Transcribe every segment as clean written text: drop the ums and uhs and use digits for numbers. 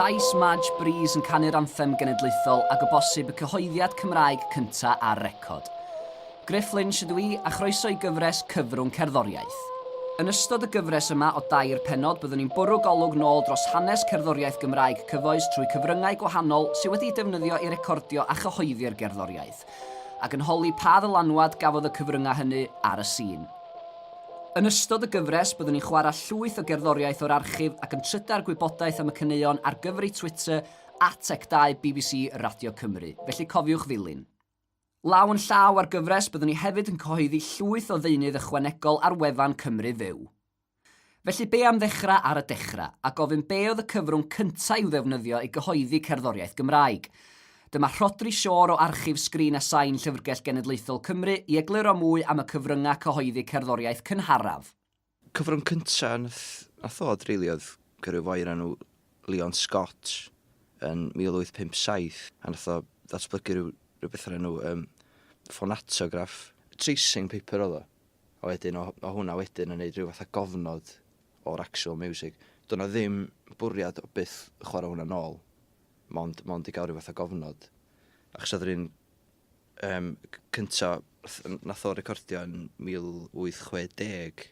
Llais Madge Breeze yn canu'r anthem genedlaethol ac o bosib y cyhoeddiad Cymraeg cynta ar record. Griff Lynch ydw i, a chroeso i gyfres Cyfrwng Cerddoriaeth. Yn ystod y gyfres yma o dair pennod byddwn ni'n bwrw golwg nôl dros hanes cerddoriaeth Gymraeg cyfoes trwy cyfryngau gwahanol sydd wedi'u defnyddio i recordio a chyhoeddi'r gerddoriaeth, ac yn holi pa ddylanwad gafodd y cyfryngau hynny ar y sîn. Yn ystod y gyfres, byddwn ni'n chwarae llwyth o gerddoriaeth o'r archif ac yn trydar gwybodaeth am y caneuon ar gyfri Twitter at ec2 BBC Radio Cymru, felly cofiwch ddilyn. Law yn llaw â'r gyfres, byddwn ni hefyd yn cyhoeddi llwyth o ddeunydd ychwanegol ar wefan Cymru Fyw. Felly be am ddechrau ar y dechrau, a gofyn be oedd y cyfrwng cyntaf i'w ddefnyddio i gyhoeddi cerddoriaeth Gymraeg? Dyma Rhodri Siôr o Archif Sgrin a Sain Llyfrgell Genedlaethol Cymru i egluro mwy am y cyfryngau cyhoeddi cerddoriaeth cynharaf. Cyfrwng cynta nath nath ddod rili oedd gyrru foi o'r enw Leon Scott yn 1857 a nath o ddatblygu ryw rhywbeth o'r enw yym phonatograff. Tracing paper oedd o. A wedyn o o hwnna wedyn yn neud rhyw fath o gofnod o'r actual music. Do' 'na ddim bwriad o byth chwarae hwnna nôl. Mond, mond i gael rhyw fath o gofnod. Achos oedd yr un um, cynta, nath o recordio yn 1860,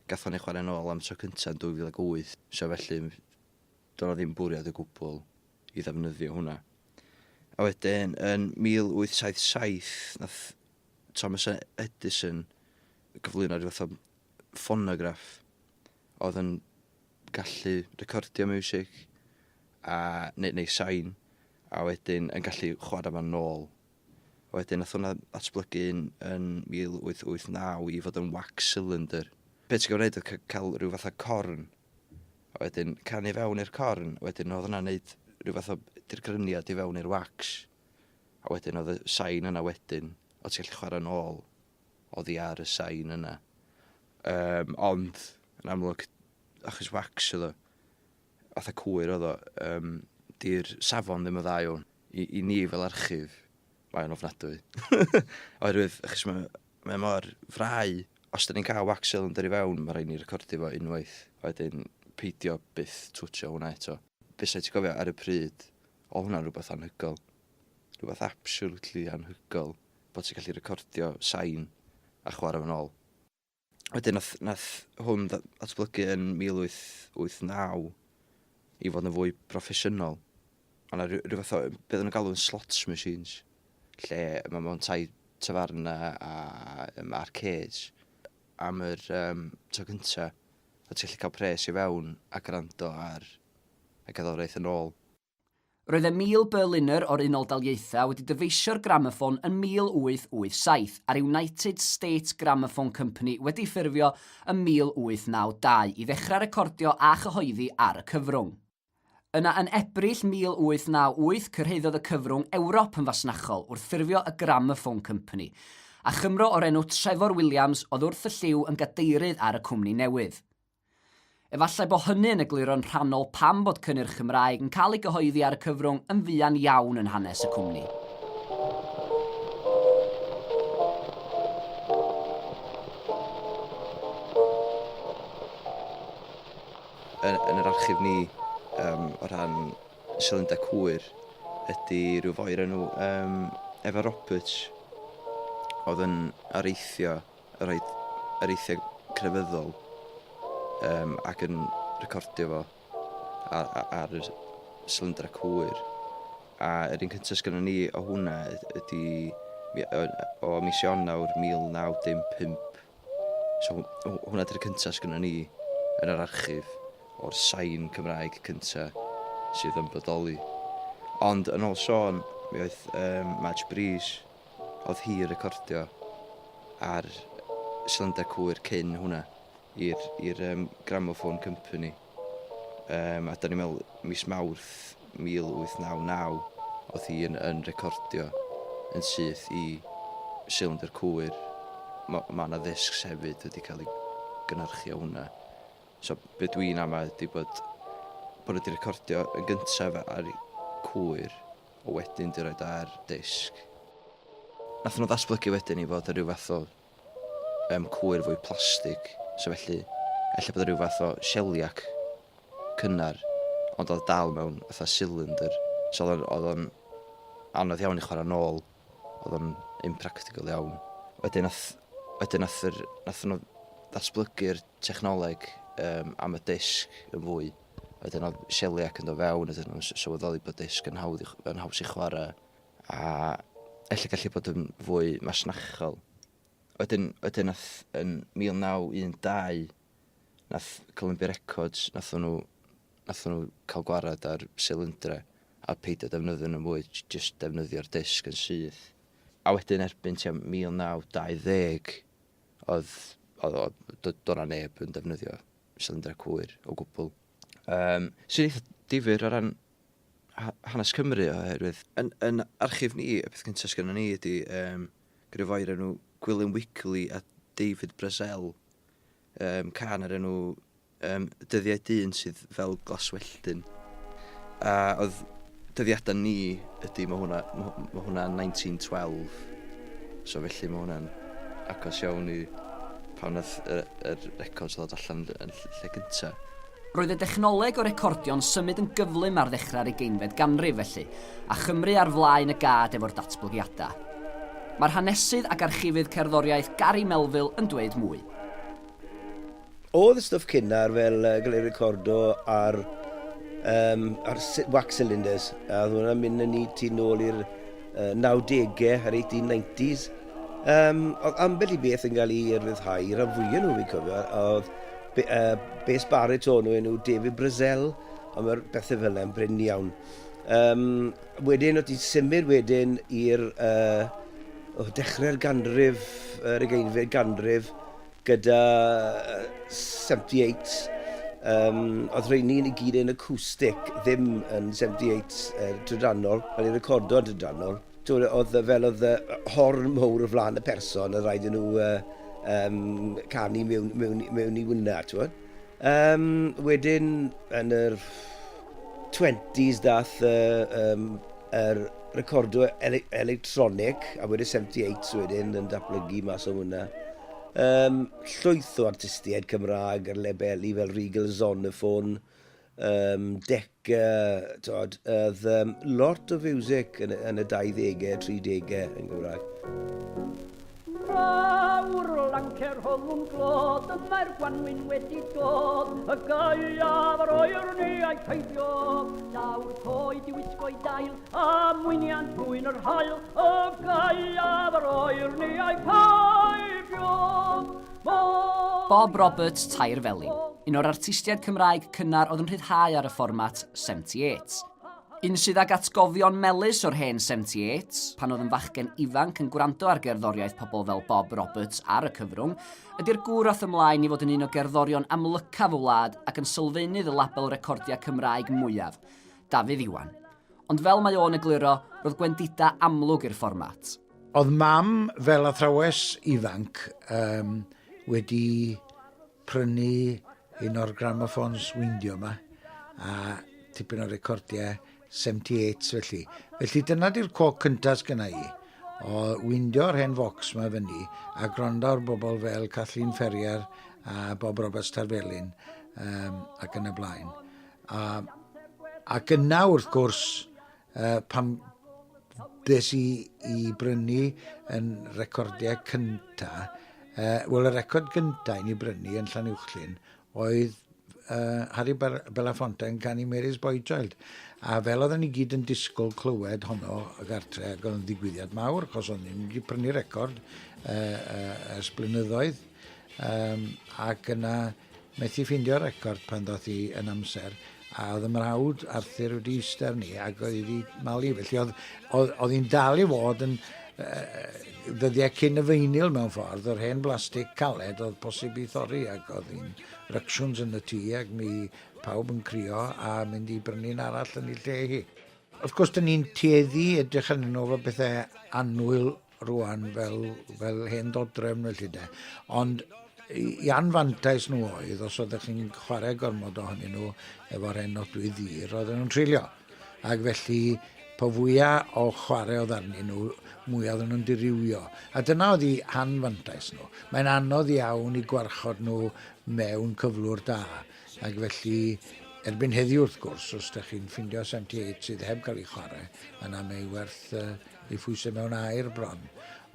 gath o'n ei chwarae nôl am tro cynta yn 2008. So felly, doedd 'na ddim bwriad o gwbl i ddefnyddio hwnna. A wedyn, yn 1877, nath Thomas Edison gyflwyno rhyw fath o ffonograff oedd yn gallu recordio miwsig a, neu, neu sain, a wedyn yn gallu chwarae fo'n nôl. A wedyn nath hwnna ddatblygu yn, yn 1889 i fod yn wax cylinder. Be ti'n gwneud oedd cael rhyw fath o corn, a wedyn canu fewn i'r corn, a wedyn oedd hwnna'n neud rhyw fath o dirgryniad i fewn i'r wax, a wedyn oedd y sain yna wedyn, o ti'n gallu chwarae nôl oddi ar y sain yna. Um, ond, yn amlwg, achos wax oedd o, fatha cwyr oedd o, um, di'r safon ddim yn dda iawn. I, i ni fel archif, mae o'n ofnadwy. Oherwydd, achos mae, mae mor frau, os da ni'n cael wax cylinder i fewn, mae rhaid ni recordio fo unwaith. Wedyn, peidio byth twtio hwnna eto. Be sa ti'n gofio ar y pryd, o hwnna'n rhywbeth anhygoel. Rhywbeth absolutely anhygoel bod ti'n gallu recordio sain a chwarae fo'n ôl. Wedyn nath, nath hwn ddatblygu yn 1889 i fod yn fwy proffesiynol. Ond yna rhyw fath o, beth nhw'n galw'n slots machines, lle mae mewn tai tafarna a um, arcades. Am yr um, tro cynta, o ti'n gallu cael pres i fewn a gwrando ar y gerddoriaeth yn ôl. Roedd Emile Berliner o'r Unol Daliaethau wedi dyfeisio'r gramoffon yn 1887 a'r United States Gramophone Company wedi ffurfio ym 1892 i ddechrau recordio a chyhoeddi ar y cyfrwng. Yna yn Ebrill 1898 cyrhaeddodd y cyfrwng Ewrop yn fasnachol wrth ffurfio y Gramophone Company, a Chymro o'r enw Trefor Williams oedd wrth y llyw yn gadeirydd ar y cwmni newydd. Efallai bo hynny yn egluro'n rhannol pam bod cynnyrch Cymraeg yn cael ei gyhoeddi ar y cyfrwng yn fuan iawn yn hanes y cwmni. Yn, yn yr archif ni, um, o ran silindau cwyr, ydy rhyw foi o'r enw um, Efa Roberts, oedd yn areithio rhoi areithiau crefyddol um, ac yn recordio fo ar, ar, ar y cylinder cwyr. A yr un cyntaf sgynnon ni o hwnna ydy o mis Ionawr 1915. So hwnna ydy'r cyntaf sgynnon ni yn yr archif o'r sain Cymraeg cyntaf sydd yn bodoli. Ond yn ôl sôn, mi oedd um, Madge Breeze Oedd hi yn recordio ar cylinder cwyr cyn hwnna i'r i'r um, Gramophone Company. Um, a da ni'n meddwl mis Mawrth 1899 oedd hi yn, yn recordio yn syth i cylinder cwyr. Mae ma yna ddisgs hefyd wedi cael ei gynhyrchu o hwnna. So be dwi'n ama ydy bod bod wedi recordio yn gyntaf ar cwyr a wedyn 'di roid o ar disg. Nathon nhw ddatblygu wedyn i fod yn rhyw fath o um, cwyr fwy plastig, so felly ella bod rhyw fath o sheliac cynnar. Ond oedd dal mewn fatha cylinder. So oedd o'n, oedd o'n anodd iawn i chwarae nôl. Oedd o'n impractical iawn. Wedyn nath, wedyn nath, yr, nath nhw ddatblygu'r technoleg um, am y disg yn fwy. Wedyn oedd seliac yn dod fewn, wedyn nhw'n sylweddoli bod disg yn, hawdd i, yn haws i chwarae. A ella gallu bod yn fwy masnachol. Wedyn, wedyn nath yn 1912, nath Columbia Records, nath nhw, nath nhw cael gwared ar silindre a peidio defnyddio nhw mwy, jyst defnyddio'r disg yn syth. A wedyn erbyn tua 1920, oedd, oedd, oedd, do na neb yn defnyddio silindre cwyr o gwbl. Um, sy'n eitha difyr o ran hanes Cymru oherwydd yn, yn archif ni, y peth cyntaf sgynnon ni ydy um, gyda foi o'r enw Gwilym Wigley a David Brazel, um, can ar enw um, Dyddiau Dyn sydd fel glaswelltyn. A oedd dyddiadau ni ydy, mae hwnna, mae hwnna 1912, so felly mae hwnna'n agos iawn i pan nath y, yr records ddod allan yn lle gyntaf. Roedd y dechnoleg o recordio'n symud yn gyflym ar ddechrau'r ugeinfed ganrif, felly, a Chymru ar flaen y gad efo'r datblygiadau. Mae'r hanesydd ac archifydd cerddoriaeth Gary Melville yn dweud mwy. Oedd y stwff cynnar fel uh, gael ei recordo ar, um, ar wax cylinders, a oedd hwnna'n mynd yn ni tu nôl i'r uh, 90au a'r 1890s. Um, oedd ambell i beth yn cael ei ryddhau, rhan fwyaf nhw fi'n cofio, oedd uh, bass baritone o enw David Brazel, ond mae'r bethau fel yna'n brin iawn. Um, wedyn, oedd ti'n symud wedyn i'r uh, oh, dechrau'r ganrif, yr ugeinfed ganrif, gyda 78. Um, oedd rheini'n i gyd yn acoustic, ddim yn 78 uh, trydanol, fel i recordo yn trydanol. Oedd fel oedd horn mowr o flaen y person, oedd rhaid i nhw uh, um, canu mewn, mewn, mewn i wynna, ti'n um, wedyn, yn yr 20s dath uh, um, yr recordo ele electronic, a wedyn 78 wedyn yn datblygu mas o hwnna. Um, llwyth o artistiaid Cymraeg ar lebeli fel Regal Zonophone, um, Decca, tod, oedd um, lot o fiwsig yn, yn y 20au, 30au yn Gymraeg. Fawr lancer rhwng glod, y mae'r gwanwyn wedi dod, y gaeaf yr oer ni a'i peidio. Daw'r coed i wisgo'i dail, a mwyniant mwyn yr haul, y gaeaf yr oer ni a'i peidio. Bob Roberts, Tair Felin, un o'r artistiaid Cymraeg cynnar oedd yn rhyddhau ar y fformat 78. Un sydd ag atgofion melys o'r hen 78, pan oedd yn fachgen ifanc yn gwrando ar gerddoriaeth pobl fel Bob Roberts ar y cyfrwng, ydy'r gŵr ath ymlaen i fod yn un o gerddorion amlycaf y wlad ac yn sylfaenydd y label recordiau Cymraeg mwyaf, Dafydd Iwan. Ond fel mae o'n egluro, roedd gwendidau amlwg i'r fformat. Oedd mam fel athrawes ifanc um, wedi prynu un o'r gramophones weindio yma a tipyn o recordiau 78 felly. Felly dyna di'r co cyntaf sgynna i o windio'r hen focs yma fyny a gwrando ar bobl fel Kathleen Ferrier a Bob Roberts Tarfelin um, ac yn y blaen. A, ac yna wrth gwrs Uh, pan des i i brynu yn recordiau cynta, uh, wel y record gynta i ni brynu yn Llanuwchllyn oedd uh, Harry Belafonte yn canu Mary's Boy Child. A fel oedden ni gyd yn disgwyl clywed honno y gartre, ac oedd yn ddigwyddiad mawr, achos o'n ni'n wedi prynu record uh, uh, ers blynyddoedd. Um, ac yna Methu ffeindio'r record pan ddoth hi yn amser, a oedd y mrawd Arthur wedi eistedd arni ac oedd hi wedi malu. Felly oedd, oedd, oedd hi'n dal i fod yn uh, ddyddiau cyn y feinyl mewn ffordd, yr hen blastig caled oedd posib i thorri ac oedd hi'n ructions yn y tŷ ac mi pawb yn crio a mynd i brynu'n arall yn ei lle hi. Wrth gwrs, dyn ni'n tueddu edrych arnyn nhw fel bethau annwyl rwan fel, fel hen dodrefn felly de. Ond i anfantais nhw oedd, os oeddech chi'n chwarae gormod ohonyn nhw efo'r hen nodwydd ddur, oedden nhw'n treulio. Ac felly, po fwyaf o chwarae oedd arnyn nhw, mwyaf oedden nhw'n dirywio. A dyna oedd i hanfantais nhw. Mae'n anodd iawn i gwarchod nhw mewn cyflwr da. Ac felly, Erbyn heddiw wrth gwrs, os ydych chi'n ffindio 78 sydd heb gael ei chwarae, yna mae werth ei phwysau mewn aer bron.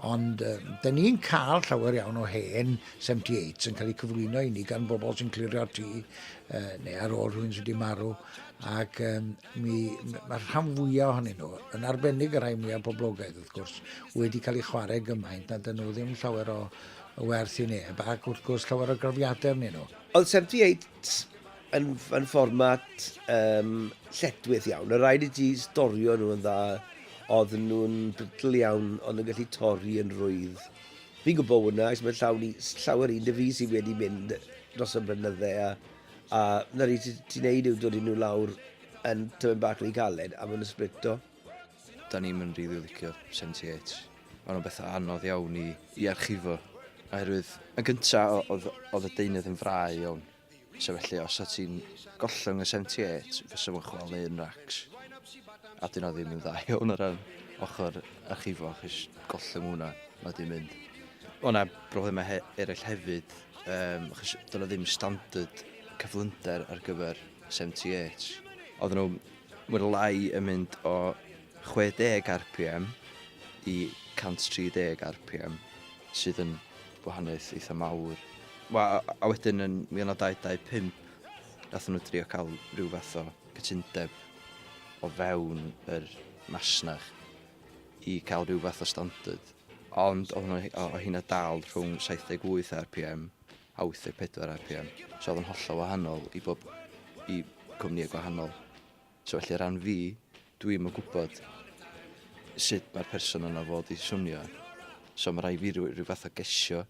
Ond uh, dyn ni'n cael llawer iawn o hen 78 yn cael eu cyflwyno i ni gan bobl sy'n clirio'r tŷ uh, neu ar ôl rhywun sydd wedi marw. Ac um, mi, mae'r rhan fwyaf ohonyn nhw, yn arbennig y rhai mwyaf poblogaidd wrth gwrs, wedi cael eu chwarae gymaint nad ydyn nhw ddim llawer o, o werth i neb ac wrth gwrs llawer o grafiadau arnyn nhw. Oedd 78 yn, yn fformat um, lletchwith iawn. Y rhaid i ti storio nhw yn dda. Oedd nhw'n brittle iawn, ond yn gallu torri yn rhwydd. Fi'n gwybod hwnna, achos mae llawn i, llawer un dy fi sydd wedi mynd dros y blynydde a, a na'r un ti'n ti neud yw dod i nhw lawr yn tymed bach rhy galed a maen nhw'n splito. Da ni'm yn rili licio 78. Maen nhw'n bethau anodd iawn i, i archifo. Oherwydd, yn gyntaf, oedd, oedd y deunydd yn frau iawn. So felly, os o ti'n gollwng y 78, fysa fo'n chwalu yn racs. A dyn o ddim yn dda iawn o ran ochr archifo, achos gollwng hwnna, mae di mynd. O na broblemau he eraill hefyd, um, achos dyna ddim standard cyflymder ar gyfer 78. Oedden nhw mwy neu lai yn mynd o 60 RPM i 130 RPM, sydd yn gwahaniaeth eitha mawr. Wel, a, a wedyn yn 1925, nath nhw drio cael rhyw fath o cytundeb o fewn yr masnach i cael rhyw fath o standard. Ond oedd nhw, o, o hynna dal rhwng 78 RPM a 84 RPM. So oedd yn hollol wahanol i bob i cwmnïau gwahanol. So felly ran fi, dwi'm yn gwybod sut mae'r person yna fod i swnio. So mae rhaid fi rhyw, rhyw fath o gesio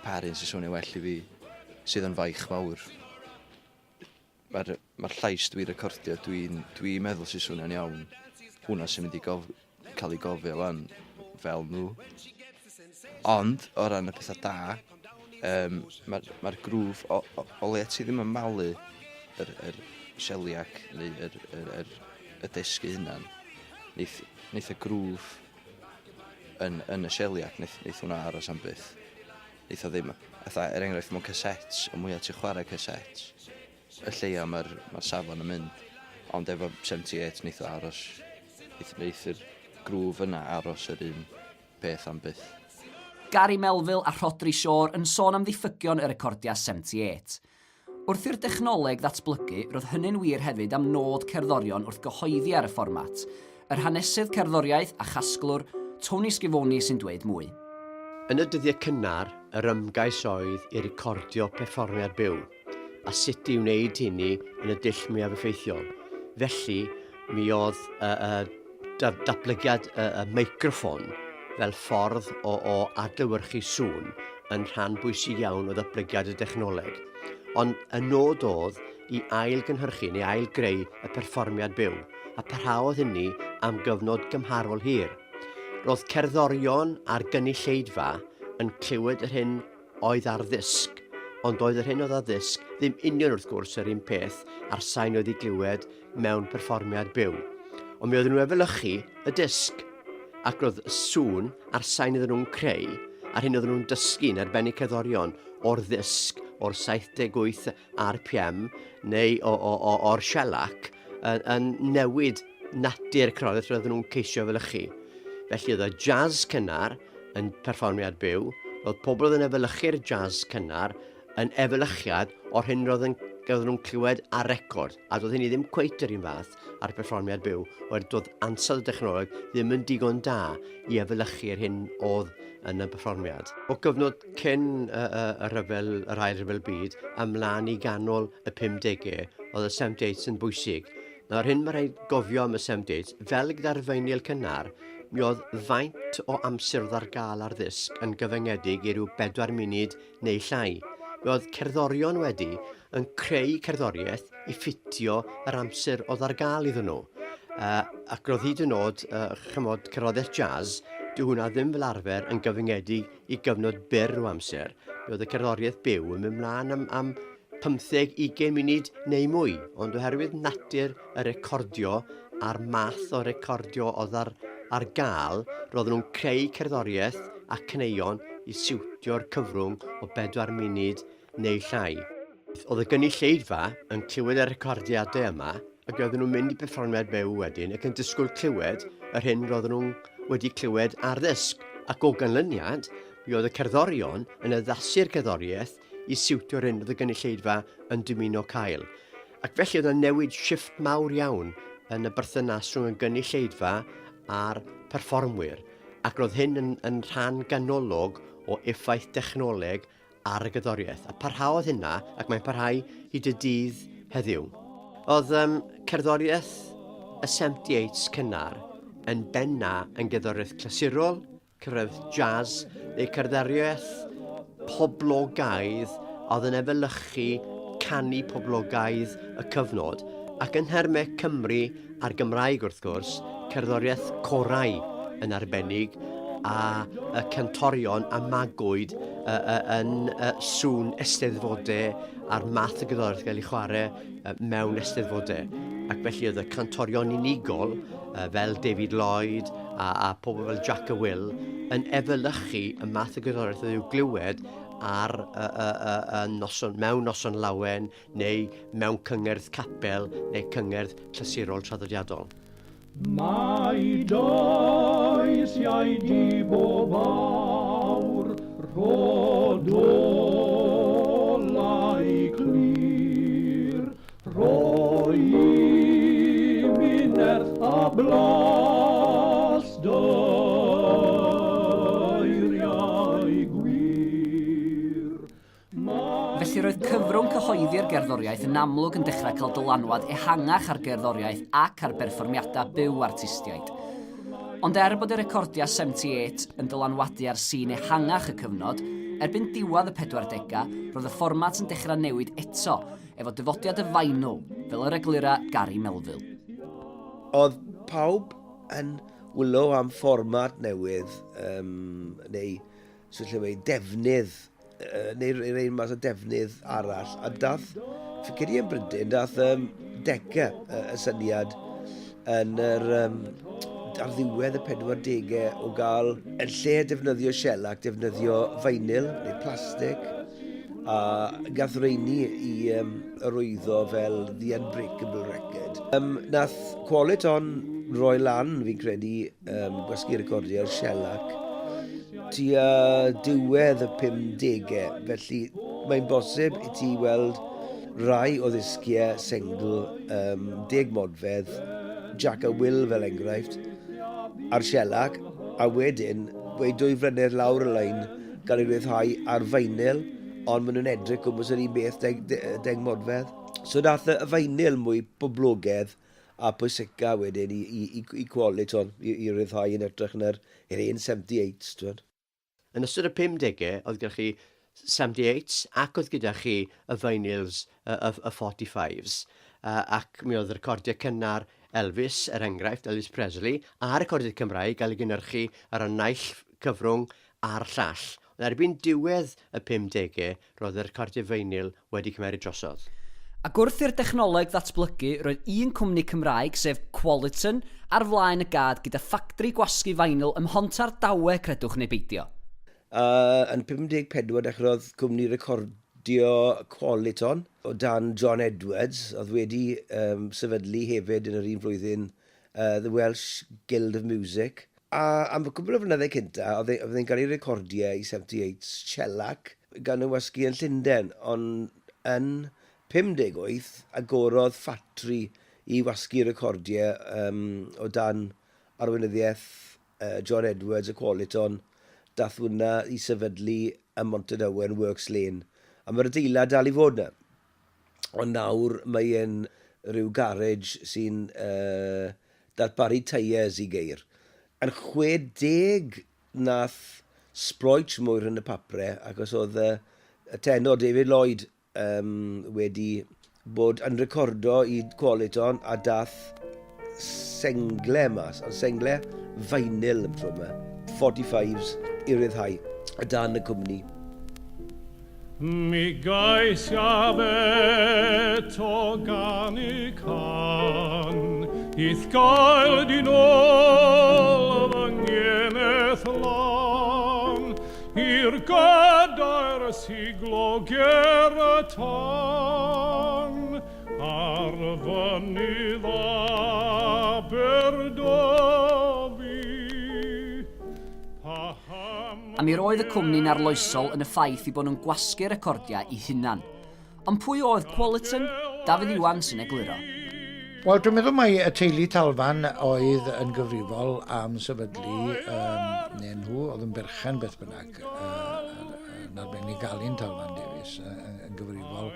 pa un sy'n swnio well i fi, sydd yn faich mawr. Mae'r mae llais dwi'n recordio, dwi'n dwi meddwl sy'n swnio'n iawn. Hwna sy'n mynd i gof, cael ei gofio wan fel nhw. Ond, o ran y pethau da, um, mae'r ma grŵf, o, o, o le ti ddim yn malu yr, yr sheliac neu yr, yr, yr, y disg ei hunan, neith, neith y grŵf yn, yn y sheliac, neith, neith hwnna aros am byth. Neith o ddim, fatha, er enghraifft mewn cassettes, y mwyaf ti'n chwarae cassettes, y lleia mae'r ma safon yn mynd. Ond efo 78 neith o aros, neith, neith yr grŵf yna aros yr un peth am byth. Gary Melville a Rhodri Siôr yn sôn am ddiffygion y recordiau 78. Wrth i'r dechnoleg ddatblygu, roedd hynny'n wir hefyd am nod cerddorion wrth gyhoeddi ar y fformat. Yr hanesydd cerddoriaeth a chasglwr, Tony Schifoni sy'n dweud mwy. Yn y dyddiau cynnar, yr ymgais oedd i recordio perfformiad byw. a sut i wneud hynny yn y dull mwyaf effeithiol. Felly, mi oedd y, y datblygiad y, y meicroffon fel ffordd o, o adlewyrchu sŵn yn rhan bwysig iawn o ddatblygiad y dechnoleg. Ond y nod oedd i ail-gynhyrchu neu ail-greu y perfformiad byw, a parhaodd hynny am gyfnod gymharol hir. Roedd cerddorion a'r gynulleidfa yn clywed yr hyn oedd ar ddisg, ond doedd yr hyn oedd ar ddisg ddim union wrth gwrs yr un peth a'r sain oedd i glywed mewn perfformiad byw. Ond mi oedden nhw efelychu y disg, ac roedd y sŵn a'r sain oedden nhw'n creu, a'r hyn oedden nhw'n dysgu yn arbennig cerddorion o'r ddisg, o'r 78 RPM neu o, o, o, o'r shellac, yn, yn newid natur y cerddoriaeth roedden nhw'n ceisio efelychu. Felly oedd y jazz cynnar yn perfformiad byw, roedd pobl oedd yn efelychu'r jazz cynnar yn efelychiad o'r hyn roedd yn roedden nhw'n clywed ar record, a doedd hynny ddim cweit yr un fath ar perfformiad byw, oherwydd doedd ansawdd y dechnoleg ddim yn digon da i efelychu'r hyn oedd yn y perfformiad. O gyfnod cyn y, y, y rhyfel, yr ail rhyfel byd, ymlaen i ganol y 50au, oedd y 78 yn bwysig. Nawr hyn mae rhaid gofio am y 78, fel gyda'r vinyl cynnar, mi oedd faint o amser oedd ar gael ar ddisg yn gyfyngedig i ryw bedwar munud neu llai. Mi oedd cerddorion wedi yn creu cerddoriaeth i ffitio yr amser oedd ar gael iddyn nhw. Uh, ac roedd hyd yn oed, uh, chymod, cerddoriaeth jazz, dyw hwnna ddim fel arfer yn gyfyngedig i gyfnod byr o amser. Mi oedd y cerddoriaeth byw yn mynd mlaen am, am 15, 20 munud neu mwy, ond oherwydd natur y recordio a'r math o recordio oedd ar, ar gael, roedden nhw'n creu cerddoriaeth a caneuon i siwtio'r cyfrwng o bedwar munud neu llai. Oedd y gynulleidfa yn clywed y recordiadau yma ac oedden nhw'n mynd i berfformiad byw wedyn ac yn disgwyl clywed yr hyn roedden nhw'n wedi clywed ar ddisg. Ac o ganlyniad, mi oedd y cerddorion yn addasu'r cerddoriaeth i siwtio'r hyn oedd y gynulleidfa yn dymuno cael. Ac felly oedd yna newid shifft mawr iawn yn y berthynas rhwng y gynulleidfa a'r perfformwyr, ac roedd hyn yn, yn rhan ganolog o effaith dechnoleg ar y gerddoriaeth, a parhaodd hynna ac mae'n parhau hyd y dydd heddiw. Oedd um, cerddoriaeth y 78s cynnar yn benna yn gerddoriaeth clasurol, cerddoriaeth jazz neu cerddoriaeth poblogaidd a oedd yn efelychu canu poblogaidd y cyfnod, ac yn nhermau Cymru a'r Gymraeg wrth gwrs, cerddoriaeth corau yn arbennig a y cantorion a magwyd yn sŵn eisteddfodau a'r math o gerddoriaeth gael ei chwarae mewn eisteddfodau. Ac felly oedd y cantorion unigol fel David Lloyd a, a pobl fel Jack a Will yn efelychu y math o gerddoriaeth oedd i'w glywed ar y, y, y, y noson, mewn noson lawen neu mewn cyngerdd capel neu cyngerdd clasurol traddodiadol. Mae does iau di bob awr, rho dolau clir, rho i mi nerth a blas dy eiriau gwir. Felly roedd cyfrwng cyhoeddi'r gerddoriaeth yn amlwg yn dechrau cael dylanwad ehangach ar gerddoriaeth ac ar berfformiadau byw artistiaid. Ond er bod y recordiau 78 yn dylanwadu ar sîn ehangach y cyfnod, erbyn diwedd y 40au roedd y fformat yn dechrau newid eto, efo dyfodiad y vinyl, fel yr eglura Gary Melville. Oedd pawb yn wylo am fformat newydd, um, neu So lle mae defnydd, uh, neu rei mas o defnydd arall. A dath, fi credu yn Brydain, dath um, Decca uh, y syniad yn yr, um, ar ddiwedd y 40au o gael, yn lle defnyddio shellac, defnyddio vinyl neu plastig, a gath reini i um, arwyddo fel The Unbreakable Record. Um, nath Qualiton roi lan, fi'n credu, um, gwasgu recordiau shellac tua diwedd y 50au, felly mae'n bosib i ti weld rai o ddisgiau sengl um, deg modfedd, Jack a Will fel enghraifft, ar shellac, a wedyn, wedi dwy flynedd lawr y lein, gael ei ryddhau ar vinyl, ond maen nhw'n edrych gwmpas yr un beth deg, deg modfedd. So nath y vinyl mwy poblogaidd a pwysica wedyn i, i, i, i Qualiton, i, i ryddhau yn edrych yn yr, yr un 78s, ti'n Yn ystod y 50au, oedd gyda chi 78s ac oedd gyda chi y vinyls, y, y, y 45s, uh, ac mi oedd recordiau cynnar Elvis, er enghraifft, Elvis Presley, a recordiau Cymraeg gael ei gynhyrchu ar y naill cyfrwng a'r llall. Ond erbyn diwedd y 50au, roedd y recordiau feinyl wedi cymeryd drosodd. Ac wrth i'r dechnoleg ddatblygu, roedd un cwmni Cymraeg, sef Qualiton, ar flaen y gad gyda ffactri gwasgu vinyl ym Mhontardawe, credwch neu beidio. Yn 54 dechreuodd cwmni recordio Qualiton o dan John Edwards, oedd wedi um, sefydlu hefyd yn yr un flwyddyn uh, The Welsh Guild of Music. A am y cwbl o flynyddau cynta, oedd e, e'n cael ei recordiau i 78 shellac gan y wasgu yn Llundain, ond yn 58 agorodd ffatri i wasgu recordiau um, o dan arweinyddiaeth uh, John Edwards y Qualiton, dath hwnna i sefydlu ym Mhontardawe Works Lane. A mae'r adeilad dal i fod yna. Ond nawr mae e'n rhyw garej sy'n uh, darparu tyres i geir. Yn 60 nath sbloets mwy rhwng y papre, achos oedd y, y tenor David Lloyd um, wedi bod yn recordo i Qualiton a dath sengle mas, ond sengle vinyl am tro yma, 45s i ryddhau y dan y cwmni. Mi geisiaf eto ganu can, I'th gael di'n ôl fy ngeneth lan. I'r gadair siglo ger y tân, Ar fynydd Aberdyfi. Paham A mi roedd y cwmni'n arloesol yn y ffaith i bod nhw'n gwasgu recordiau i hunan. Ond pwy oedd Qualiton? Dafydd Iwan sy'n egluro. Wel, dwi'n meddwl mai y teulu Talfan oedd yn gyfrifol am sefydlu, um, neu nhw oedd yn berchen beth bynnag, uh, yn arbennig Alun Talfan Davies, uh, yn gyfrifol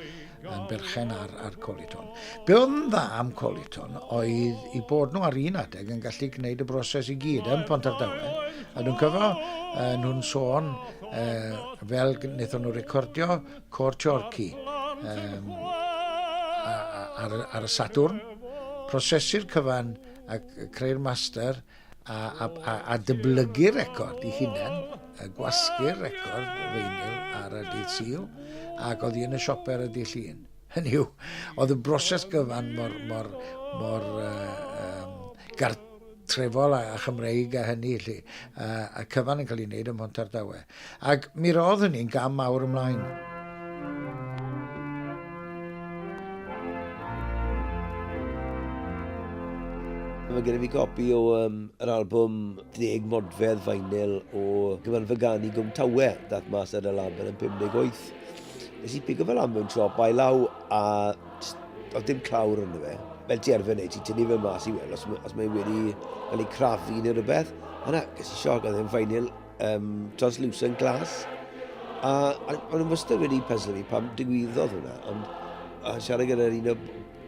yn berchen ar, ar Coliton. Be oedd yn dda am Coliton oedd i bod nhw ar un adeg yn gallu gwneud y broses i gyd yn Pontardawe. A dwi'n cyfo uh, nhw'n sôn uh, fel wnaethon nhw recordio Côr Treorci um, ar, ar y Sadwrn, prosesu'r cyfan a creu'r master a, a, a, a dyblygu'r record i hunain, a gwasgu'r record feinyl ar y dydd Sul, ac oedd hi yn y siop ar y dydd Llun. Hynny yw, oedd y broses gyfan mor, mor, mor uh, um, trefol a, a Chymreig a hynny, lly, a, a cyfan yn cael ei wneud ym Mhontardawe. Ac mi roedd hynny'n gam mawr ymlaen. Mae gen i fi gopi o um, yr albwm Deg Modfedd Vinyl o Gymanfa Ganu Gwm Tawe, dath mas ar y label yn 58. Nes i pigo fel am mewn siop ail law a oedd dim clawr ynddo fe. Fel ti arfer wneud, ti'n tynnu fe mas i weld os, os mae wedi cael ei crafu neu rhywbeth. A na, ges i sioc, oedd e'n vinyl um, translucent glass. A, a o'n nhw'n wastad wedi puzzle fi pam digwyddodd hwnna, ond a siarad gyda'r un o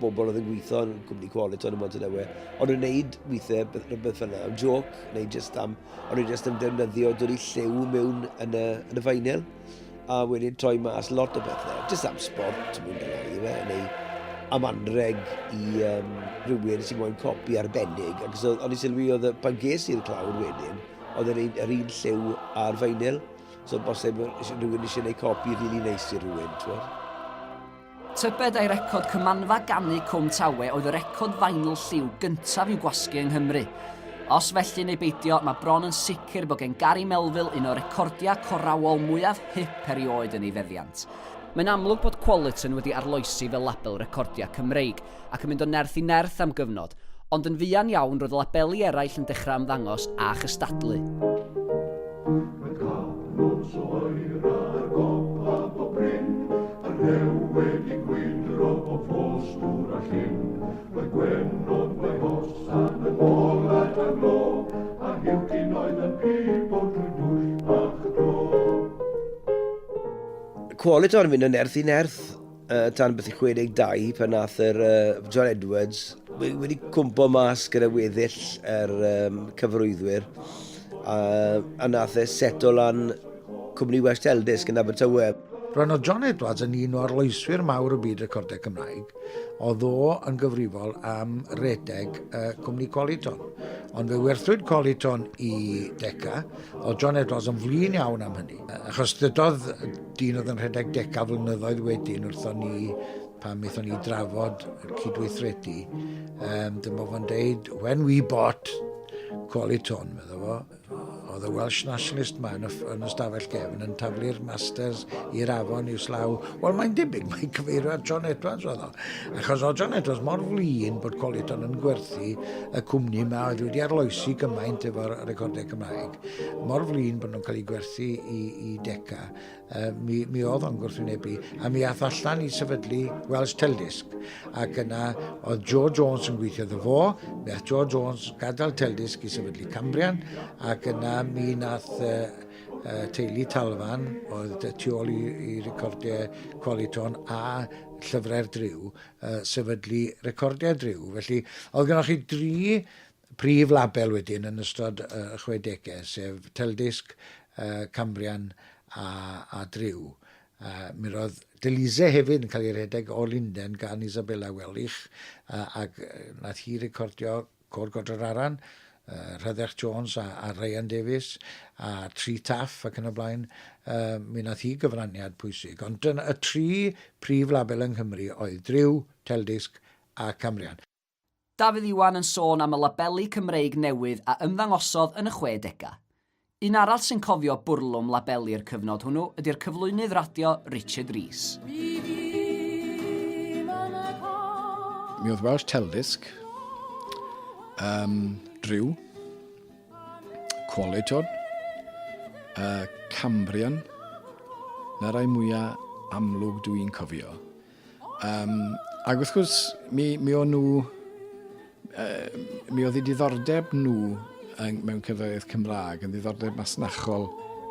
bobl oedd yn gweithio yn cwmni Qualiton yn Montenewe, ond nhw'n neud weithiau rhywbeth fel yna, am joc, neu just am, ond nhw'n just am defnyddio dod i lliw mewn yn y, yn y vinyl, a wedyn troi mas lot o bethau, just am sport, mwyn gael iddo fe, neu am anreg i um, rhywun sy'n moyn copi arbennig, ac so, o'n i sylwi oedd pan ges i'r clawr wedyn, oedd yr un, yr un lliw a'r vinyl. So bosib rhywun eisiau gwneud copi rili really neis i rhywun, ti'n Tybed ai record Cymanfa Ganu Cwm Tawe oedd y record vinyl lliw gyntaf i'w gwasgu yng Nghymru? Os felly neu beidio, mae bron yn sicr bod gen Gary Melville un o recordiau corawol mwyaf hip erioed yn ei feddiant. Mae'n amlwg bod Qualiton wedi arloesi fel label recordiau Cymreig, ac yn mynd o nerth i nerth am gyfnod, ond yn fuan iawn roedd labeli eraill yn dechrau ymddangos a chystadlu. Roedd capnos o aira ar gopa bob bryn, A rhew wedi gwydro bob ffos dŵr a llyn. Roedd gwenod mae hosan yn ola dan glo, A hiwtyn oedd yn pibo drwy dwll bach y glo. Qualiton yn mynd o nerth i nerth. Uh, tan beth i 62 pan nath yr uh, John Edwards wedi cwmpo mas gyda weddill yr um, cyfarwyddwyr a, a nath e seto lan cwmni Welsh Teldisc yn Abertawe. Roedd o John Edwards yn un o arloeswyr mawr y byd recordiau Cymraeg. Oedd o yn gyfrifol am redeg uh, cwmni Qualiton. Ond fe werthwyd Qualiton i Decca. Oedd John Edwards yn flin iawn am hynny. Achos dydodd dyn oedd yn rhedeg Decca flynyddoedd wedyn wrthon ni pan wnaethon ni drafod cydweithredu, um, dyma fo'n deud, when we bought Qualiton, medda fo, oedd y Welsh Nationalist ma yn y, yn y stafell gefn yn taflu'r Masters i'r afon i'w slaw. Wel, mae'n debyg, mae'n cyfeirio at John Edwards oedd o. Achos oedd John Edwards mor flin bod Qualiton yn gwerthu y cwmni yma oedd wedi arloesi gymaint efo'r recordiau Cymraeg. Mor flin bod nhw'n cael eu gwerthu i, i Decca. Uh, mi, mi oedd o'n gwrthwynebu, a mi ath allan i sefydlu Welsh Teldisc. Ac yna oedd Joe Jones yn gweithio iddo fo, mi ath Joe Jones gadael Teldisc i sefydlu Cambrian, ac yna mi nath uh, uh, teulu Talfan, oedd tu ôl i, i recordiau Qualiton a llyfrau'r Driw, uh, sefydlu recordiau Driw. Felly, oedd gennych chi dri prif label wedyn yn ystod y chwedegau, sef Teldisc, Cambrian a, a Driw. Uh, mi roedd Delize hefyd yn cael ei rhedeg o Lunden gan Isabella Wellich, uh, ac nath hi recordio Côr Godre'r Aran, uh, Rhydderch Jones a, a Ryan Davies, a Tri Taff ac yn y blaen. Uh, mi nath hi gyfraniad pwysig. Ond dyna y tri prif label yng Nghymru oedd Driw, Teldisc a Cambrian. Dafydd Iwan yn sôn am y labeli Cymreig newydd a ymddangosodd yn y chwedegau. Un arall sy'n cofio bwrlwm labeli'r cyfnod hwnnw ydy'r cyflwynydd radio Richard Rees. Mi oedd Welsh Teldisc, Drew, Qualiton, Cambrian, 'na rai mwya amlwg dwi'n cofio. Ac wrth gwrs, mi o'n nhw, mi oedd eu diddordeb nhw mewn cerddoriaeth Cymraeg yn ddiddordeb masnachol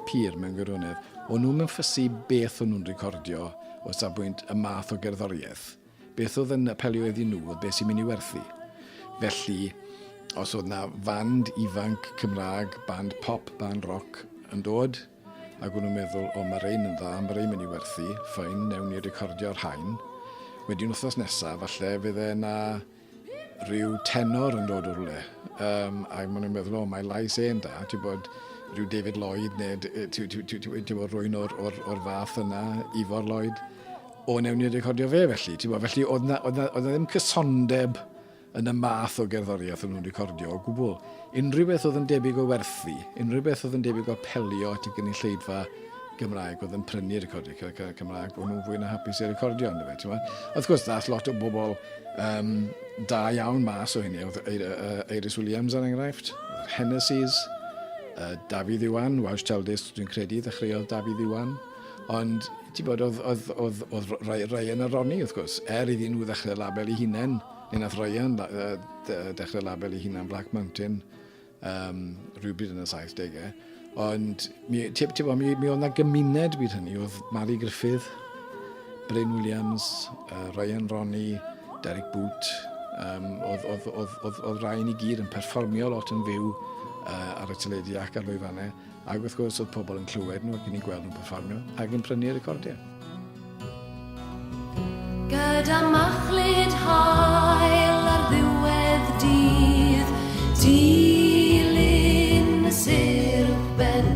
pur mewn gwirionedd. O'n nhw'm yn ffysu beth o'n nhw'n recordio o safbwynt y math o gerddoriaeth. Beth oedd yn apelio iddyn nhw oedd beth sy'n mynd i werthu. Felly, os oedd 'na fand ifanc Cymraeg, band pop, band roc yn dod, Ac o'n nhw'n meddwl, o, mae rhein yn dda, mae rhein mynd i werthu, fine, newn ni recordio'r rhain. Wedyn wythnos nesaf, falle fydde yna rhyw tenor yn dod o rhywle. Ac maen nhw'n meddwl, o, mae lais e'n da, ti'n bod, rhyw David Lloyd neu ti'n bod, rhywun o'r fath yna, Ifor Lloyd. O, newn ni recordio fe felly, ti'n bod. Felly oedd na, oedd na, oedd na ddim cysondeb yn y math o gerddoriaeth o'n nhw'n recordio o gwbl. Unrhyw beth oedd yn debyg o werthu, unrhyw beth oedd yn debyg o apelio at y gynulleidfa Gymraeg oedd yn prynu recordiau Cymraeg, o'n nhw'n fwy na hapus i recordio, ynddo fe, ti'n Wrth gwrs, dath lot o bobl da iawn mas o hynny, oedd Eiris Williams er enghraifft, Hennessy's, Dafydd Iwan, Welsh Teldis, dwi'n credu, ddechreuodd Dafydd Iwan. Ond, ti'n bod, oedd, oedd, oedd, oedd Ryan a Ronnie, wrth gwrs, er iddyn nhw ddechrau label eu hunain, neu nath Ryan dechrau label ei hunan Black Mountain rhywbryd yn y 70au. Ond mi, ti, ti bo, mi oedd na gymuned bryd hynny, oedd Mari Griffith, Bryn Williams, Ryan Ronnie, Derek Boot, oedd, oedd, oedd, oedd, oedd rhain i gyd yn perfformio lot yn fyw ar y teledu ac ar lwyfannau. Ac wrth gwrs oedd pobl yn clywed nhw ac yn eu gweld nhw'n perfformio ac yn prynu recordiau. Gyda machlud haul ar ddiwedd dydd, dilyn y sêr uwchben,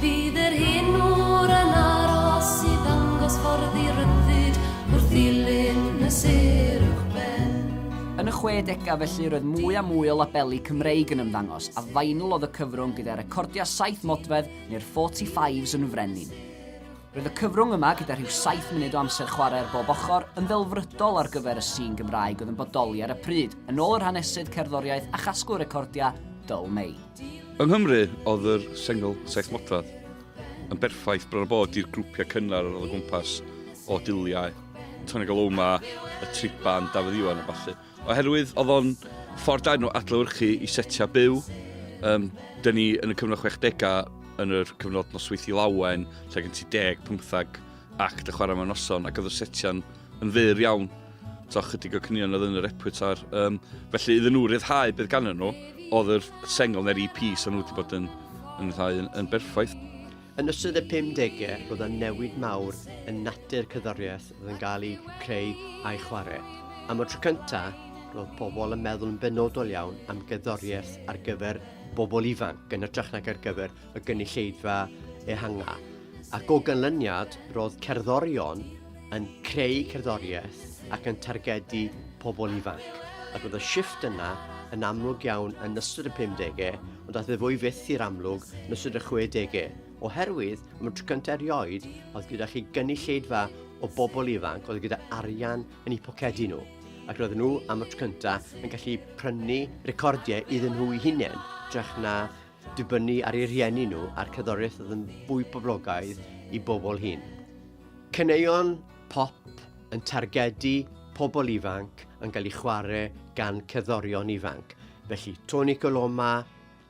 fydd yr hen ŵr yn aros i ddangos ffordd i ryddid wrth ddilyn y sêr uwchben. Yn y chwedegau felly roedd mwy a mwy o labeli Cymreig yn ymddangos, a vinyl oedd y cyfrwng gyda recordiau saith modfedd neu'r 45s yn frenin. Roedd y cyfrwng yma, gyda rhyw saith munud o amser chwarae ar bob ochr, yn ddelfrydol ar gyfer y sîn Gymraeg oedd yn bodoli ar y pryd, yn ôl yr hanesydd cerddoriaeth a chasglwr recordiau, Dyl Mei. Yng Nghymru, oedd yr sengl saith modfedd yn berffaith bron a bod i'r grwpiau cynnar oedd o gwmpas o Diliau, Tony Galoma, y Triban, Dafydd Iwan a ballu. Oherwydd oedd o'n ffordd da nhw adlewyrchu i setiau byw. Dyn ni yn y cyfnod 60au, yn yr cyfnod nosweithiau lawen, lle gen ti 10, 15 act y chwarae mewn noson, ac oedd y setiau'n yn fyr iawn. So, chydig o caneuon oedd yn y repertoire. Felly, iddyn nhw ryddhau beth ganddyn nhw, oedd yr sengl neu'r EP so nhw wedi bod yn rhyddhau yn berffaith. Yn ystod y 50au, roedd yna newid mawr yn natur cerddoriaeth oedd yn cael ei creu a'i chwarae. Am y tro cyntaf, roedd pobl yn meddwl yn benodol iawn am gerddoriaeth ar gyfer bobl ifanc, yn hytrach nag ar gyfer y gynulleidfa ehanga. Ac o ganlyniad, roedd cerddorion yn creu cerddoriaeth ac yn targedu pobl ifanc. Ac roedd y shifft yna yn amlwg iawn yn ystod y 50au, ond daeth e fwy fyth i'r amlwg yn ystod y 60au, oherwydd am y tro cyntaf erioed oedd gyda chi gynulleidfa o bobl ifanc oedd gyda arian yn eu pocedi nhw, ac roedden nhw am y tro cyntaf yn gallu prynu recordiau iddyn nhw eu hunain, drech na dibynnu ar eu rhieni nhw a'r cerddoriaeth oedd yn fwy poblogaidd i bobl hŷn. Caneuon pop yn targedu pobl ifanc yn cael eu chwarae gan cerddorion ifanc. Felly Tony Coloma,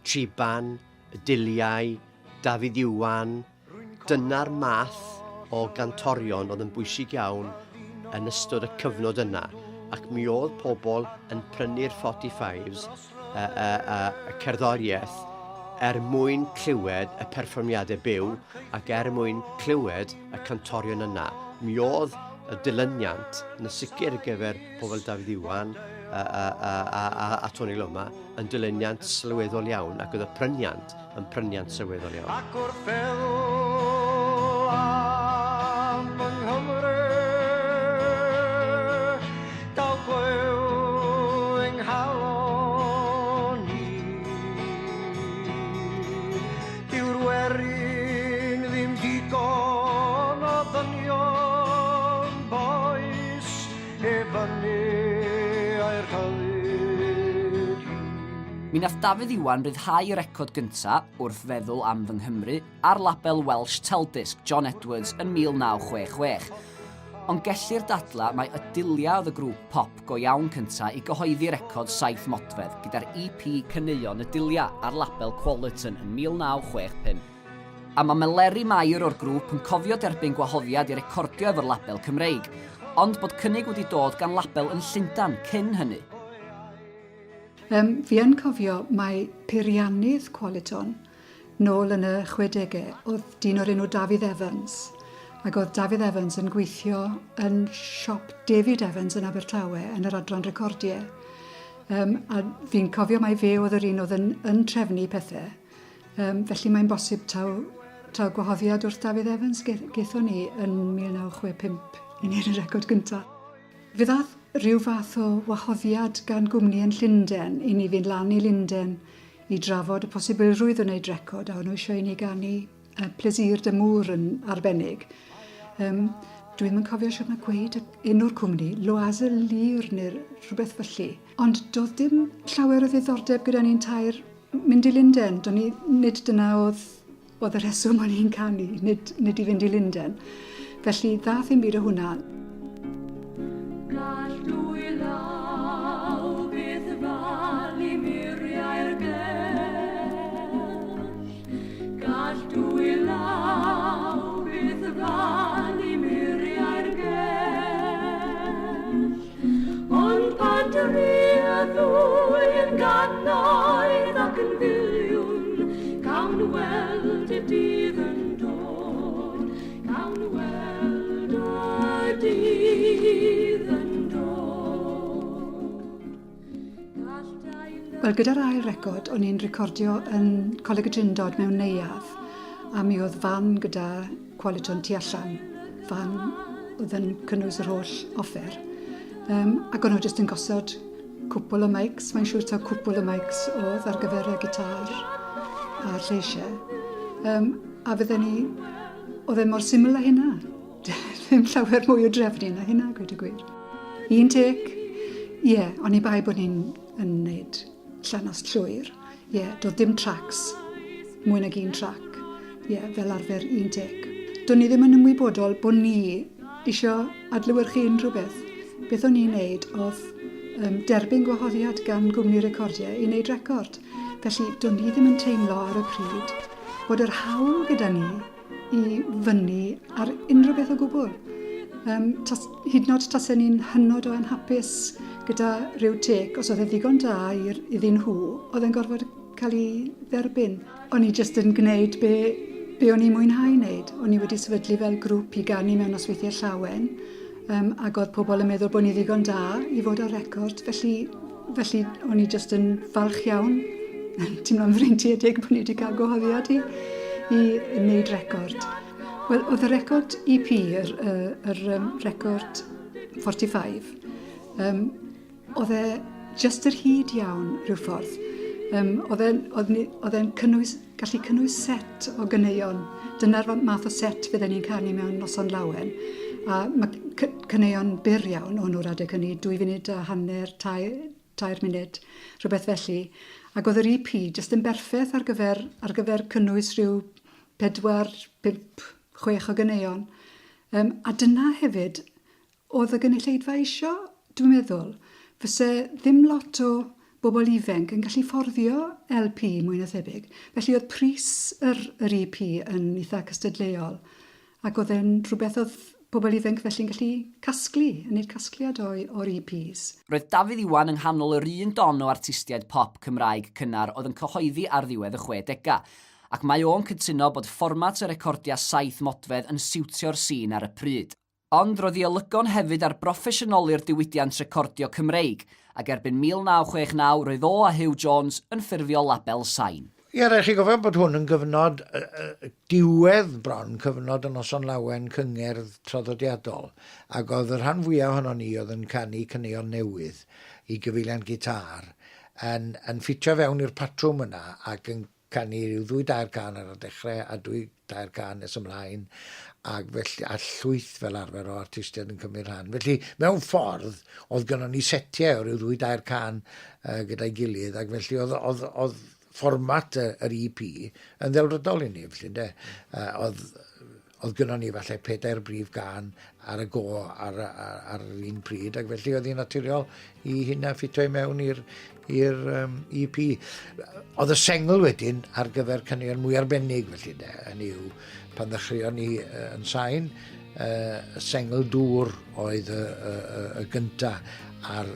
Triban, Y Diliau, Dafydd Iwan, dyna'r math o gantorion oedd yn bwysig iawn yn ystod y cyfnod yna. Ac mi oedd pobl yn prynu'r 45s, y cerddoriaeth, er mwyn clywed y perfformiadau byw ac er mwyn clywed y cantorion yna. Mi oedd y dilyniant yn sicr ar gyfer pobl Dafydd Iwan a Tony Loma yn dilyniant sylweddol iawn ac oedd y pryniant yn pryniant sylweddol iawn. Ac wrth feddwl am fy Nghymru, daw glyw yng nghalon i. Dyw'r Mi nath Dafydd Iwan ryddhau y record gynta, Wrth Feddwl am Fy Nghymru, ar label Welsh Teldisc John Edwards yn 1966. Ond gellir dadlau mai Y Dulliau oedd y grŵp pop go iawn cynta i gyhoeddi record saith modfedd gyda'r EP Caneuon y Dulliau ar label Qualiton yn 1965. A mae Meleri Mair o'r grŵp yn cofio derbyn gwahoddiad i recordio efo'r label Cymreig, ond bod cynnig wedi dod gan label yn Llundain cyn hynny. Yym, fi yn cofio mai peiriannydd Qualiton nôl yn y chwedegau oedd dyn o'r enw Dafydd Evans, ac oedd Dafydd Evans yn gweithio yn siop David Evans yn Abertawe yn yr adran recordiau. Um, a fi'n cofio mai fe oedd yr un oedd yn, yn trefnu pethau. Um, felly mae'n bosib taw, taw gwahoddiad wrth Dafydd Evans gethon ni yn 1965 i wneud y record gyntaf. Fe ddath rhyw fath o wahoddiad gan gwmni yn Llundain i ni fynd lan i Lunden i drafod y posibilrwydd o wneud record a o'n nhw eisiau i ni ganu uh, Plaisir d'Amour yn arbennig. Um, dwi ddim yn cofio siwr na gweud enw'r cwmni, Loisel Lir neu rhywbeth felly. Ond doedd dim llawer o ddiddordeb gyda ni'n tair mynd i Lunden. Do'n ni, nid dyna oedd, oedd y rheswm o'n i'n canu, nid, nid i fynd i Lunden. Felly ddath ddim byd o hwnna. Gall dwy law byth falu muriau'r gell. Gall dwy law byth falu muriau'r gell. Ond pan dry y ddwy yn gannoedd ac yn filiwn, cawn weld y dydd yn dod, cawn weld y dydd yn dod. Wel, gyda'r ail record, o'n i'n recordio yn Coleg y Drindod mewn neuadd, a mi oedd fan gyda Qualiton tu allan, fan oedd yn cynnwys yr holl offer. Um, ac o'n nhw jyst yn gosod cwpl o mics, mae'n siŵr taw cwpl o mics oedd ar gyfer y gitar a'r lleisiau. Um, a fydden ni, oedd e mor syml â hynna. Ddim llawer mwy o drefnu na hynna, gweud y gwir. Un tec, ie, yeah, o'n i bai bod ni'n yn wneud llanast llwyr. Ie, yeah, doedd dim tracks, mwy nag un trac. Ie, yeah, fel arfer un tec. Do'n i ddim yn ymwybodol bod ni eisiau adlewyrchu unrhyw beth. Beth o'n i'n neud oedd um, derbyn gwahoddiad gan gwmni recordiau i wneud record. Felly, do'n i ddim yn teimlo ar y pryd bod yr hawl gyda ni i fyny ar unrhyw beth o gwbl. Um, tas, hyd nod tasen ni'n hynod o anhapus gyda rhyw tec, os oedd e ddigon da i'r, iddyn nhw, oedd e'n gorfod cael ei dderbyn. O'n i jyst yn gwneud be, be o'n i'n mwynhau wneud. O'n i wedi sefydlu fel grŵp i ganu mewn nosweithiau llawen, um, ac oedd pobl yn meddwl bod ni ddigon da i fod ar record, felly, felly o'n i jyst yn falch iawn, yn teimlo'n freintiedig bod ni wedi cael gwahoddiad i, i wneud record. Wel, oedd y record EP, yr, yr, yr um, record 45, um, oedd e jyst yr hyd iawn rhyw ffordd. Um, oedd e'n oedd e'n cynnwys, gallu cynnwys set o ganeuon. Dyna'r math o set fydden ni'n canu mewn noson lawen. A mae caneuon byr iawn o'n nhw'r adeg hynny, dwy funud a hanner, tair, tair munud, rhywbeth felly. Ac oedd yr EP jyst yn berffaith ar gyfer, ar gyfer cynnwys rhyw pedwar, pump, chwech o ganeuon. Um, a dyna hefyd oedd y gynulleidfa isio, dwi'n meddwl. Fyse ddim lot o bobl ifanc yn gallu fforddio LP mwy na thebyg. Felly oedd pris yr, yr EP yn eitha cystadleuol. Ac oedd e'n rhywbeth oedd pobl ifanc felly'n gallu casglu, yn neud casgliad o'i, o'r EPs. Roedd Dafydd Iwan yng nghanol yr un don o artistiaid pop Cymraeg cynnar oedd yn cyhoeddi ar ddiwedd y chwedegau, ac mae o'n cytuno bod fformat y recordiau saith modfedd yn siwtio'r sîn ar y pryd. Ond roedd ei olygon hefyd ar broffesiynoli'r diwydiant recordio Cymreig, ac erbyn 1969 roedd o a Huw Jones yn ffurfio label Sain. Ie, rhaid chi gofio bod hwn yn gyfnod diwedd bron cyfnod y Noson Lawen cyngerdd traddodiadol, ac oedd y rhan fwyaf ohonon ni oedd yn canu caneuon newydd i gyfeiliant gitâr yn yn ffitio fewn i'r patrwm yna ac yn canu rhyw ddwy dair cân ar y dechrau a dwy dair cân nes ymlaen, ac felly, a llwyth fel arfer o artistiaid yn cymryd rhan. Felly, mewn ffordd, oedd gynnon ni setiau o ryw ddwy dair cân gyda'i gilydd, ac felly oedd, oedd, oedd fformat yr EP yn ddelfrydol i ni, felly, ynde. Oedd, oedd gynnon ni falle pedair brif gân ar y go ar, ar, ar yr un pryd, ac felly oedd hi'n naturiol i hynna ffitio i mewn i'r i'r um, EP. Oedd y sengl wedyn ar gyfer caneuon mwy arbennig, felly, de, hynny yw, pan ddechreuon ni yn sain, y sengl dŵr oedd y, y, y, y gynta, a'r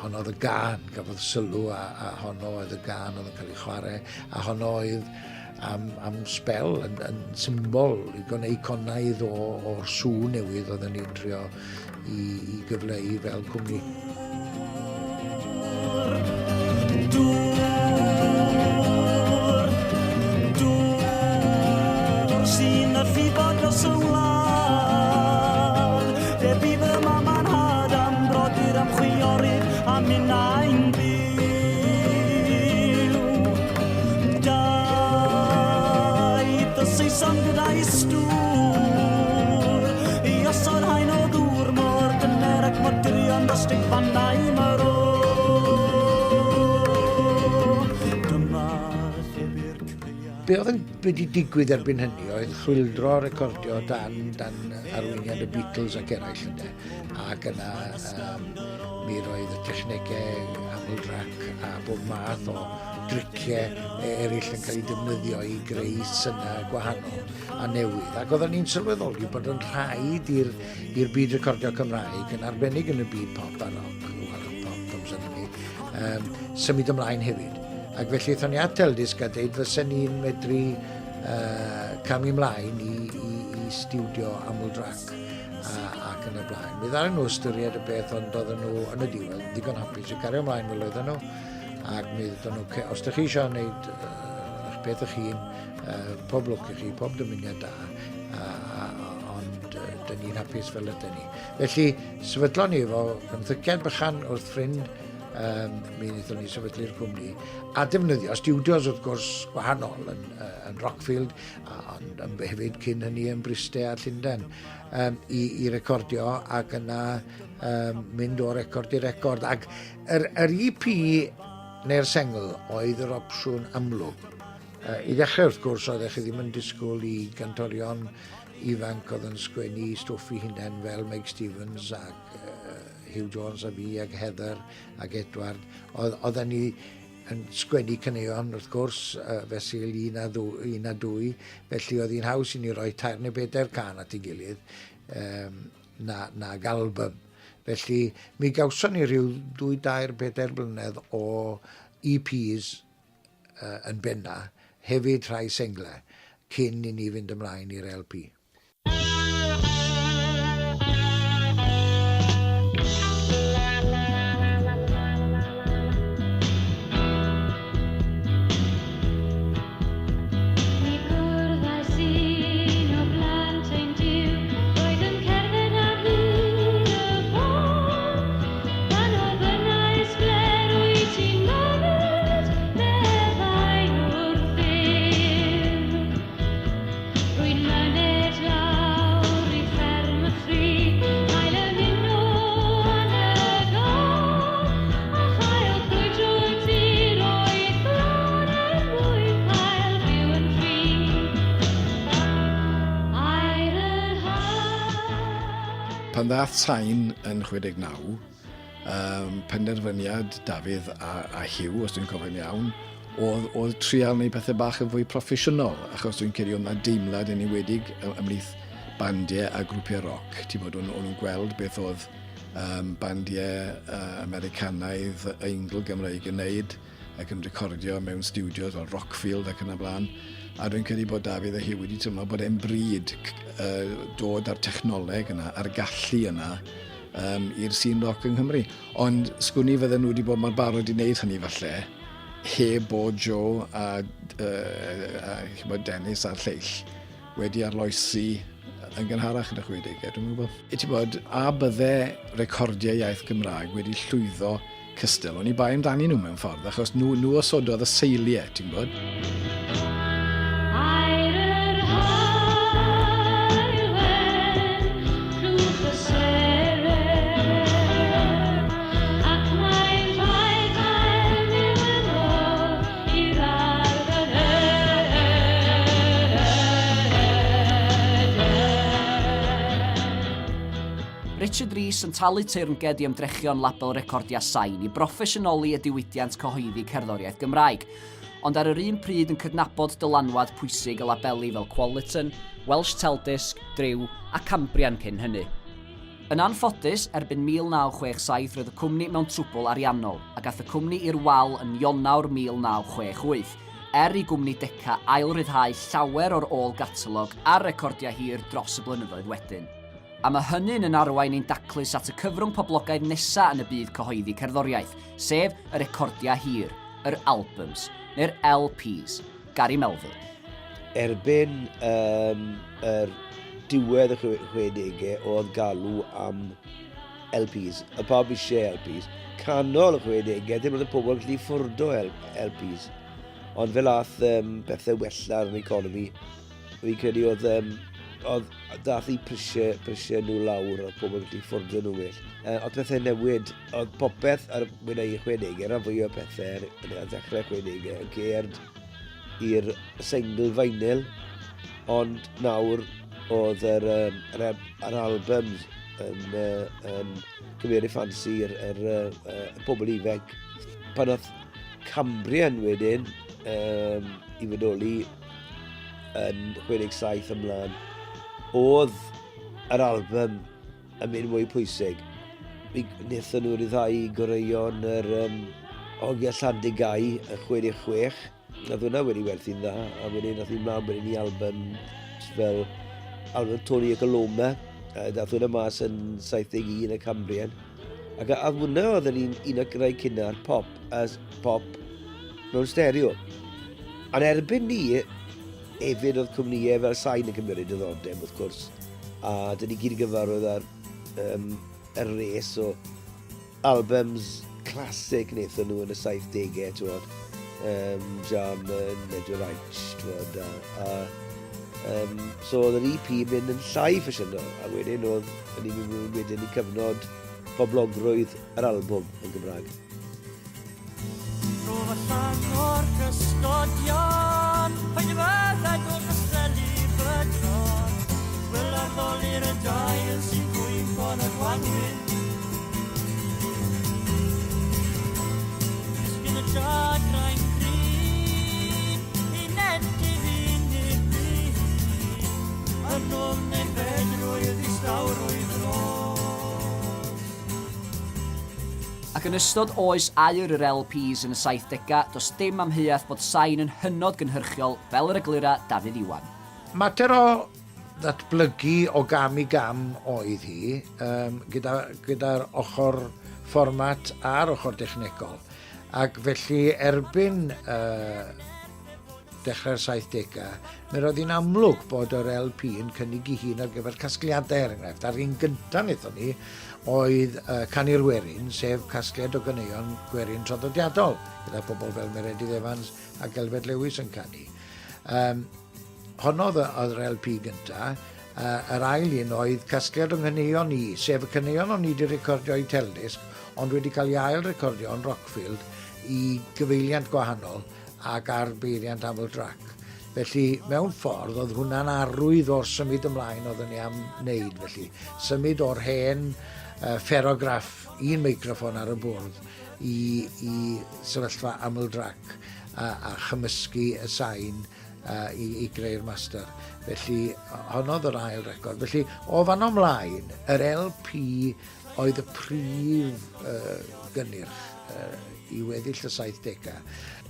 honno oedd y gân gafodd sylw, a, a honno oedd y gân oedd yn cael ei chwarae, a honno oedd am, am sbel yn, yn symbol, igon eiconaidd o, o'r sŵn newydd oedden ni'n trio i, i gyfleu fel cwmni. Dŵr, dŵr sy'n llifo dros y wlad. Fe bu fy mam a'n nhad am brodyr am chwiorydd a minnau'n byw. Daeth y Saeson gyda'i stŵr i osod haen o ddŵr mor dyner ac mor dirion dros fannau mro. Dyma lle bu'r caeau. Be oedd yn wedi digwydd erbyn hynny oedd chwyldro recordio dan, dan arweiniad y Beatles ac eraill ynde. Ac yna um, mi roedd y technegau aml-drac a bob math o driciau eraill yn cael eu defnyddio i greu synau gwahanol a newydd. Ac oedden ni'n sylweddoli bod yn rhaid i'r i'r byd recordio Cymraeg, yn arbennig yn y byd pop a roc, wel, pop amser hynny, um, symud ymlaen hefyd. Ac felly aethon ni at Eldisc a deud fysen ni'n medru uh, camu ymlaen i, i, i stiwdio aml-drac a, ac yn y blaen. Mi ddaru nhw ystyried y beth, ond oedden nhw yn y diwedd yn ddigon hapus i gario ymlaen fel oedden nhw. Ac mi ddedon nhw, os ydych chi eisiau gwneud eich peth eich hun, uh, pob lwc i chi, pob dymuniad da, a, a, ond uh, dyn ni'n hapus fel ydyn ni. Felly, sefydlon ni efo benthyciad bychan wrth ffrind, um, mi wnaethon ni sefydlu'r cwmni, a defnyddio studios wrth gwrs gwahanol yn, uh, yn Rockfield, a, ond um, hefyd cyn hynny yn Bryste a Llundain, um, i, i recordio ac yna um, mynd o record i record. Ac yr, yr EP neu'r sengl oedd yr opsiwn amlwg. I ddechrau, wrth gwrs, oeddech chi ddim yn disgwyl i gantorion ifanc oedd yn sgwennu stwff i hunain fel Meic Stevens ac uh, Hugh Jones a fi ac Heather ac Edward. Oedd, oedden ni yn sgwennu caneuon, wrth gwrs, uh, fesul un a, ddw, un a dwy, felly oedd hi'n haws i ni roi tair neu bedair can at ei gilydd um, na, nag album. Felly mi gawson ni rhyw dwy, dair, bedair blynedd o EPs yn benna, hefyd rhai senglau, cyn i ni fynd ymlaen i'r LP. Mi gwrddais un o blant ein Duw, roedd yn cerdded ar hyd y ffordd. Pan ofynnais ble rwyt ti'n myned, meddai wrthyf. Rwy'n myned lawr i fferm y ffri, cael ymuno yn y gân, a chael crwydro tiroedd glân er mwyn cael byw yn rhydd. Air yr haul. Pan ddath Sain yn 69, um, penderfyniad Dafydd a, a Hugh, os dwi'n cofio'n iawn, oedd, oedd trial wneud pethau bach yn fwy proffesiynol, achos dwi'n credu oedd yna deimlad yn enwedig ymhlith bandiau a grwpiau roc. Ti'n bod, o'n nhw'n gweld beth oedd um, bandiau uh, Americanaidd, Eingl Gymreig yn wneud, ac yn recordio mewn stiwdios fel Rockfield ac yn y blaen. A dwi'n credu bod Dafydd a Hugh wedi teimlo bod e'n bryd uh, dod â'r technoleg yna, a'r gallu yna um, i'r sîn roc yng Nghymru. Ond sgwn i fydden nhw wedi bod mor barod i wneud hynny falle, heb bod Joe a, uh, a chibod, Dennis a'r lleill wedi arloesi yn gynharach yn y 60au, dwi'n gwybod. Ti'n bod, a bydde recordiau iaith Gymraeg wedi llwyddo cystal, oni bai amdanyn nhw mewn ffordd, achos nhw, nhw osododd y seiliau, ti'n gwybod? Richard Rees yn talu teyrnged i ymdrechion label Recordiau Sain i broffesiynoli y diwydiant cyhoeddi cerddoriaeth Gymraeg, ond ar yr un pryd yn cydnabod dylanwad pwysig y labeli fel Qualiton, Welsh Teldisc, Dryw a Cambrian cyn hynny. Yn anffodus, erbyn 1967 roedd y cwmni mewn trwbl ariannol, a gath y cwmni i'r wal yn Ionawr 1968, er i gwmni Decca ail-ryddhau llawer o'r ôl-gatalog a'r recordiau hir dros y blynyddoedd wedyn. A mae hynny'n yn arwain ein daclus at y cyfrwng poblogaidd nesa yn y byd cyhoeddi cerddoriaeth, sef y recordiau hir, yr albums, neu'r LPs. Gary Melville. Erbyn um, yr diwedd y 60au oedd galw am LPs, y pawb eisiau LPs. Canol y 60au, ddim oedd y pobl yn gallu ffwrdo LPs. Ond fel ath um, bethau wella ar yn economi, fi'n credu oedd, um, oedd dath i prisiau, prisiau nhw lawr, oedd pobl yn gallu ffwrdo nhw well. Oedd pethau newid, oedd popeth ar mwyn ei 60au, rhan fwy o pethau ar ddechrau 60au, yn geared i'r single vinyl, ond nawr oedd yr, um, yr, yr albums yn, uh, yn cymeru ffansi i'r er, er, uh, pobl ifanc. Pan oedd Cambrian wedyn um, i fodoli yn 67 ymlaen, oedd yr album yn mynd mwy pwysig. Mi wnaethon nhw ryddhau goreuon yr um, Ogia Llandegai y 66. Nath hwnna wedi werthu'n dda, a wedyn nath hi mlaen wedyn i album fel album Tony Okoloma. Dath hwnna mas yn 71 y Cambrian. Ac a, a hwnna oedd yn un, un o'r rhai cynnar pop, as pop mewn stereo. Ond erbyn ni, hefyd oedd cwmnïau fel Sain yn cymryd diddordeb, wrth gwrs. A dyn ni gyd yn gyfarwydd ar um, y res o albums classic wnaethon nhw yn y 70au, ti'n gwybod. Um, Jarman, Edward Reich, ti'n gwybod. A, a, um, so oedd yr EP mynd yn llai ffasiynol, a wedyn oedd yn ni'n mynd wedyn i cyfnod poblogrwydd yr albwm yn Gymraeg. Rhof allan o'r cysgodion, paid yfed o'r casteli bydron, Wel ar ddolur y dail sy'n cwympo yn y gwanwyn. Disgyn y dagrau'n crin, unedig unig bryd, yn nwfn ei fedrwydd distawrwydd y nos. Ac yn ystod oes aur yr LPs yn y saithdegau, does dim amheuaeth bod sain yn hynod gynhyrchiol, fel yr eglura Dafydd Iwan. Mater o ddatblygu o gam i gam oedd hi, um, gyda'r gyda ochr fformat a'r ochr dechnegol. Ac felly erbyn uh, dechrau'r 70au, mi roedd hi'n amlwg bod yr LP yn cynnig ei hun ar gyfer casgliadau, er enghraifft. A'r un gyntaf wnaethon ni oedd uh, Canu'r Werin, sef casgliad o ganeuon gwerin traddodiadol, gyda pobl fel Meredydd Evans ac Elfed Lewis yn canu. Um, honno oedd yr LP gyntaf. Uh, yr ail un oedd casgliad o nghaneuon i, sef y caneuon o'n i wedi recordio i Teldisc, ond wedi cael ei ail recordio yn Rockfield i gyfeiliant gwahanol ac ar beiriant aml drac. Felly, mewn ffordd, oedd hwnna'n arwydd o'r symud ymlaen oeddwn ni am wneud. Felly, symud o'r hen uh, ferrograff, un meicroffon ar y bwrdd, i, i sefyllfa aml drac a, a chymysgu y sain uh, i, i greu'r master. Felly, honnodd yr ail record. Felly, o fan ymlaen, yr LP oedd y prif uh, gynnyrch uh, i weddill y 70au.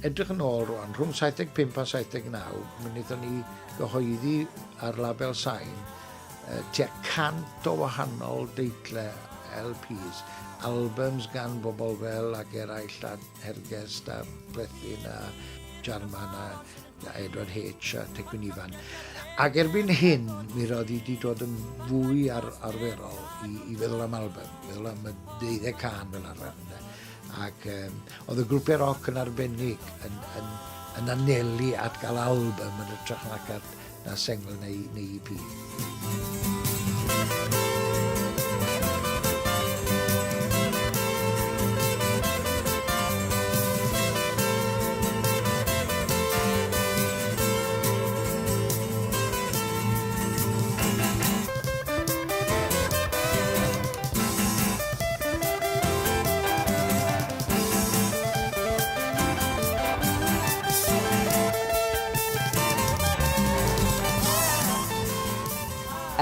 Edrych yn ôl rwan, rhwng 75 a 79, mi wnaethon ni gyhoeddi ar label Sain uh, tua 100 o wahanol deitlau LPs, albums gan bobl fel ac eraill a Hergest a Blethyn a Jarman a Edward H a Tecwyn Ifan. Ac erbyn hyn, mi roedd hi wedi dod yn fwy ar, arferol i, i feddwl am album, feddwl am y deuddeg can fel arfer. Ac um, oedd y grwpiau roc yn arbennig yn, yn, yn anelu at gael album yn ytrach nac at na sengl neu, neu EP.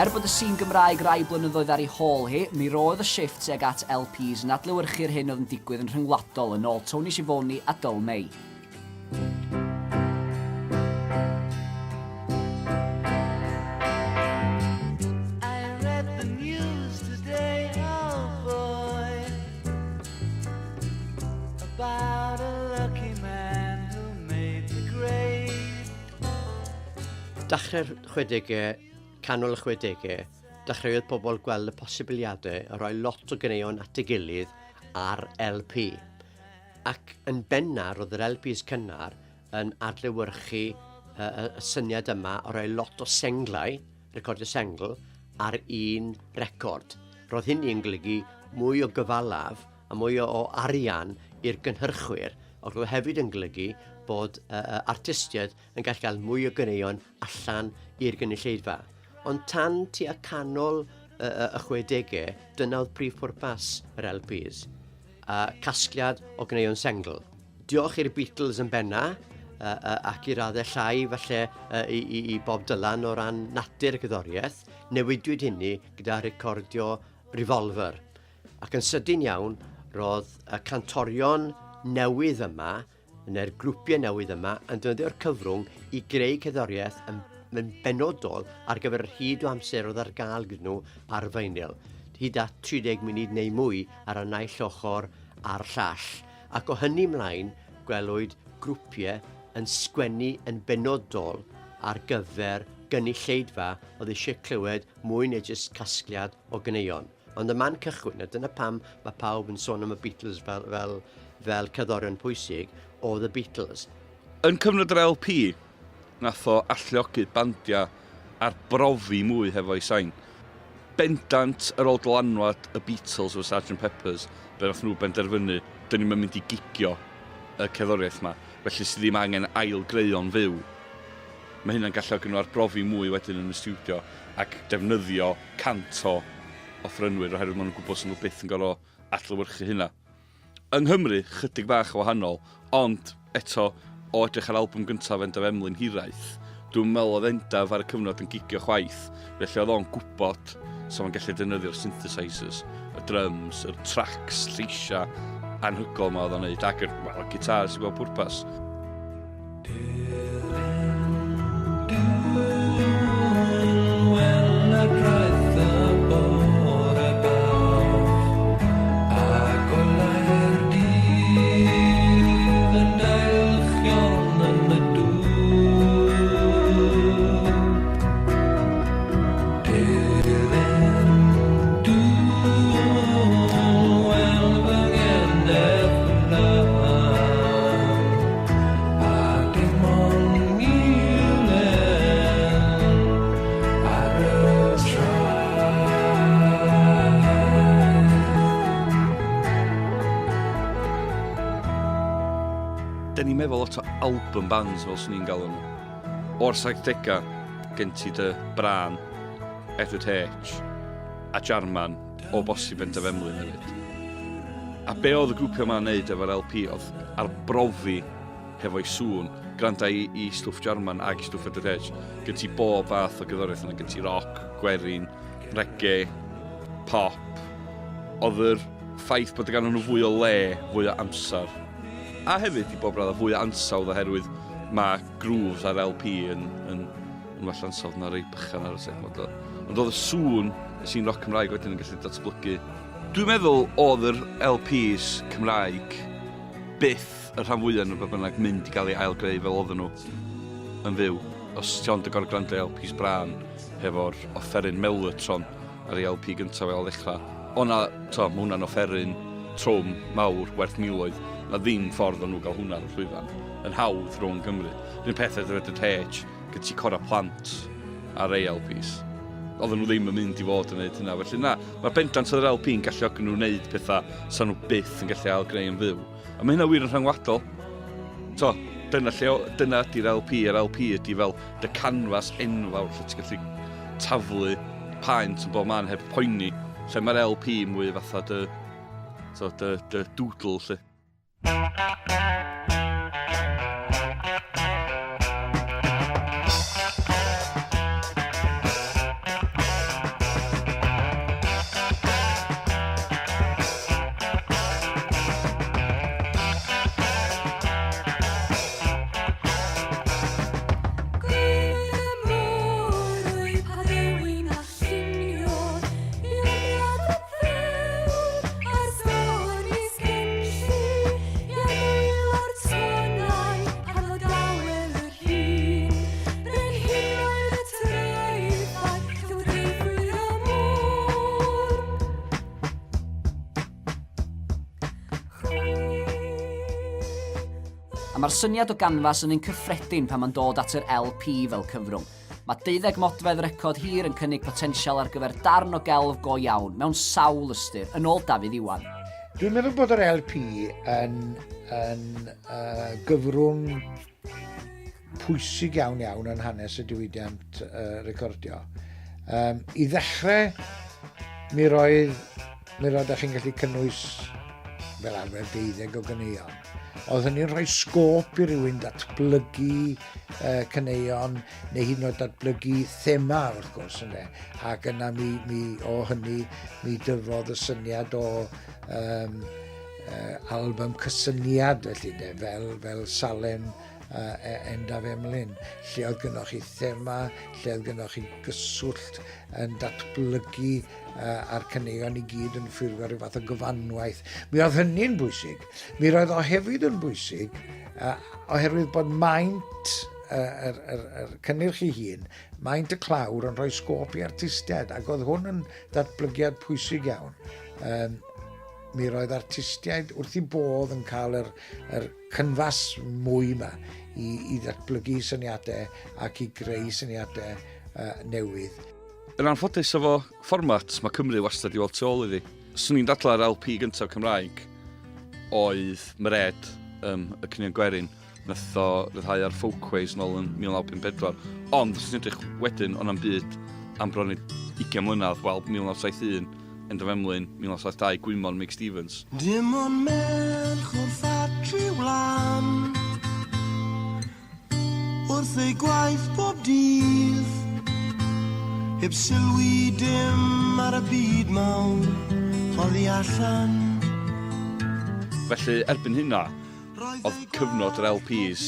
Er bod y sîn Gymraeg rai blynyddoedd ar ei hôl hi, mi roedd y shifft tuag at LPs yn adlewyrchu'r hyn oedd yn digwydd yn rhyngwladol yn ôl Tony Schiavone a Dyl Mei. Dechrau'r chwedegau, canol y chwedegau, dechreuodd pobl gweld y posibiliadau a rhoi lot o ganeuon at ei gilydd ar LP. Ac yn benna, roedd yr LPs cynnar yn adlewyrchu y, y, y syniad yma o roi lot o senglau, recordio sengl, ar un record. Roedd hynny yn golygu mwy o gyfalaf a mwy o, o arian i'r gynhyrchwyr, ond roedd hefyd yn golygu bod uh, artistiaid yn gallu cael mwy o ganeuon allan i'r gynulleidfa. Ond tan tua canol y, y, y 60au, dyna oedd prif pwrpas yr LPs. A casgliad o ganeuon sengl. Diolch i'r Beatles yn benna, uh, uh, ac i raddau llai falle uh, i, i, i Bob Dylan o ran natur y gerddoriaeth, newidiwyd hynny gyda recordio Revolver. Ac yn sydyn iawn, roedd y cantorion newydd yma, neu'r grwpiau newydd yma, yn defnyddio'r cyfrwng i greu cerddoriaeth yn, yn benodol ar gyfer yr hyd o amser oedd ar gael gyda nhw ar vinyl, hyd at 30 munud neu mwy ar y naill ochr a'r llall. Ac o hynny mlaen, gwelwyd grwpiau yn sgwennu yn benodol ar gyfer gynulleidfa oedd eisiau clywed mwy neu jyst casgliad o ganeuon. Ond y man cychwyn, a dyna pam mae pawb yn sôn am y Beatles fel, fel, fel cerddorion pwysig, oedd y Beatles. Yn cyfnod yr LP, nath o alluogi bandiau arbrofi mwy hefo'i sain. Bendant ar ôl dylanwad y Beatles efo Sgt Peppers, be nath nhw benderfynu, dyn ni'm yn mynd i gigio y cerddoriaeth 'ma, felly sydd ddim angen ail-greu o'n fyw. Mae hynna'n galluogi nhw arbrofi mwy wedyn yn y stiwdio ac defnyddio 100 o offerynwyr oherwydd maen nhw'n gwybod sy'n nhw byth yn gorfod adlewyrchu hynna. Yng Nghymru, chydig bach o wahanol, ond eto, o edrych ar albwm gyntaf Endaf Emlyn Hiraeth, dwi'n meddwl oedd Endaf ar y cyfnod yn gigio chwaith, felly oedd o'n gwybod so fo'n gallu defnyddio'r synthesizers, y drums, y tracks, lleisiau anhygol ma oedd o'n neud, ac yr, well, y gitars i bob pwrpas. Dyn ni'n meddwl lot o album bands fel swn i'n galw nhw. O'r 70au, gen ti dy Brân, Edward H, a Jarman, o bosib Endaf Emlyn hefyd. A be oedd y grwpiau yma'n neud efo'r LP oedd arbrofi hefo'i sŵn, gwrando i, i stwff Jarman ag i stwff Edward H. Gen ti bob fath o gerddoriaeth yna, gen ti rock, gwerin, reggae, pop. Oedd yr ffaith bod gan nhw fwy o le, fwy o amser. A hefyd i bob raddau fwy o ansawdd oherwydd mae grooves ar LP yn, yn, yn well ansawdd na rei bychan ar y set model. Ond oedd y sŵn y sîn roc Cymraeg wedyn yn gallu datblygu. Dwi'n meddwl oedd yr LPs Cymraeg byth y rhan fwyaf nhw be bynnag mynd i gael ei ail-greu fel oedden nhw yn fyw. Os ti ond yn gorfod gwrando i LPs Brân hefo'r offeryn Mellotron ar ei LP gyntaf fel ddechrau. O na, to, mae hwnna'n offeryn trwm mawr werth miloedd, na ddim ffordd o'n nhw gael hwnna ar y llwyfan yn hawdd rhwng Cymru. Rhywun peth oedd Red H, gyda ti cora plant ar ei LPs. Oedden nhw ddim yn mynd i fod yn gwneud hynna. Felly na, mae'r bendant oedd yr LP yn galluogi nhw wneud pethau sa nhw byth yn gallu ail greu yn fyw. A mae hynna wir yn rhyngwladol. To, dyna lle, dyna ydy'r LP, yr LP ydy fel dy canfas enfawr lle ti'n gallu taflu paent yn bob man heb poeni. Lle mae'r LP mwy fatha dy, to, dy, dy doodle lle. A mae'r syniad o ganfas yn un cyffredin pan mae'n dod at yr LP fel cyfrwng. Mae deuddeg modfedd record hir yn cynnig potensial ar gyfer darn o gelf go iawn, mewn sawl ystyr, yn ôl Dafydd Iwan. Dwi'n meddwl bod yr LP yn, yn uh, gyfrwng pwysig iawn iawn yn hanes y diwydiant uh, recordio. Um, I ddechrau, mi roedd, mi roedd chi'n gallu cynnwys fel arfer deuddeg o ganeuon. Oedd hynny'n rhoi sgôp i rywun datblygu uh, caneuon neu hyd yn oed datblygu thema wrth gwrs ynddo. Ac yna mi, mi, o hynny mi dyfodd y syniad o um, uh, album cysyniad felly de, fel, fel Salem uh, Endaf Emlyn, lle oedd gynnwch chi thema, lle oedd gynnwch chi gyswllt yn datblygu uh, a'r caneuon i gyd yn ffurfio rhyw fath o gyfanwaith. Mi oedd hynny'n bwysig. Mi roedd o hefyd yn bwysig uh, oherwydd bod maint yr, yr, yr cynnyrch ei hun, maint y clawr yn rhoi sgôp i artistiaid, ac oedd hwn yn datblygiad pwysig iawn. Um, mi roedd artistiaid wrth i bodd yn cael yr, yr cynfas mwy yma i, i ddatblygu syniadau ac i greu syniadau uh, newydd. Yn anffodus efo fformat, mae Cymru wastad i weld tu ôl iddi. Swn i'n dadlau'r LP gyntaf Cymraeg oedd Mred, um, y Cynnion Gwerin, nath o ryddhau ar Folkways nôl yn 1954. Ond, os ti'n edrych wedyn, o'n am byd am bron i 20 mlynedd, wel, 1971, Endaf Emlyn, 1972, Gwymon, Mick Stevens. Dim ond merch o'r ffatri wlan Wrth ei gwaith bob dydd Heb sylwi dim ar y byd mawr oddi allan. Felly, erbyn hynna, oedd cyfnod yr LPs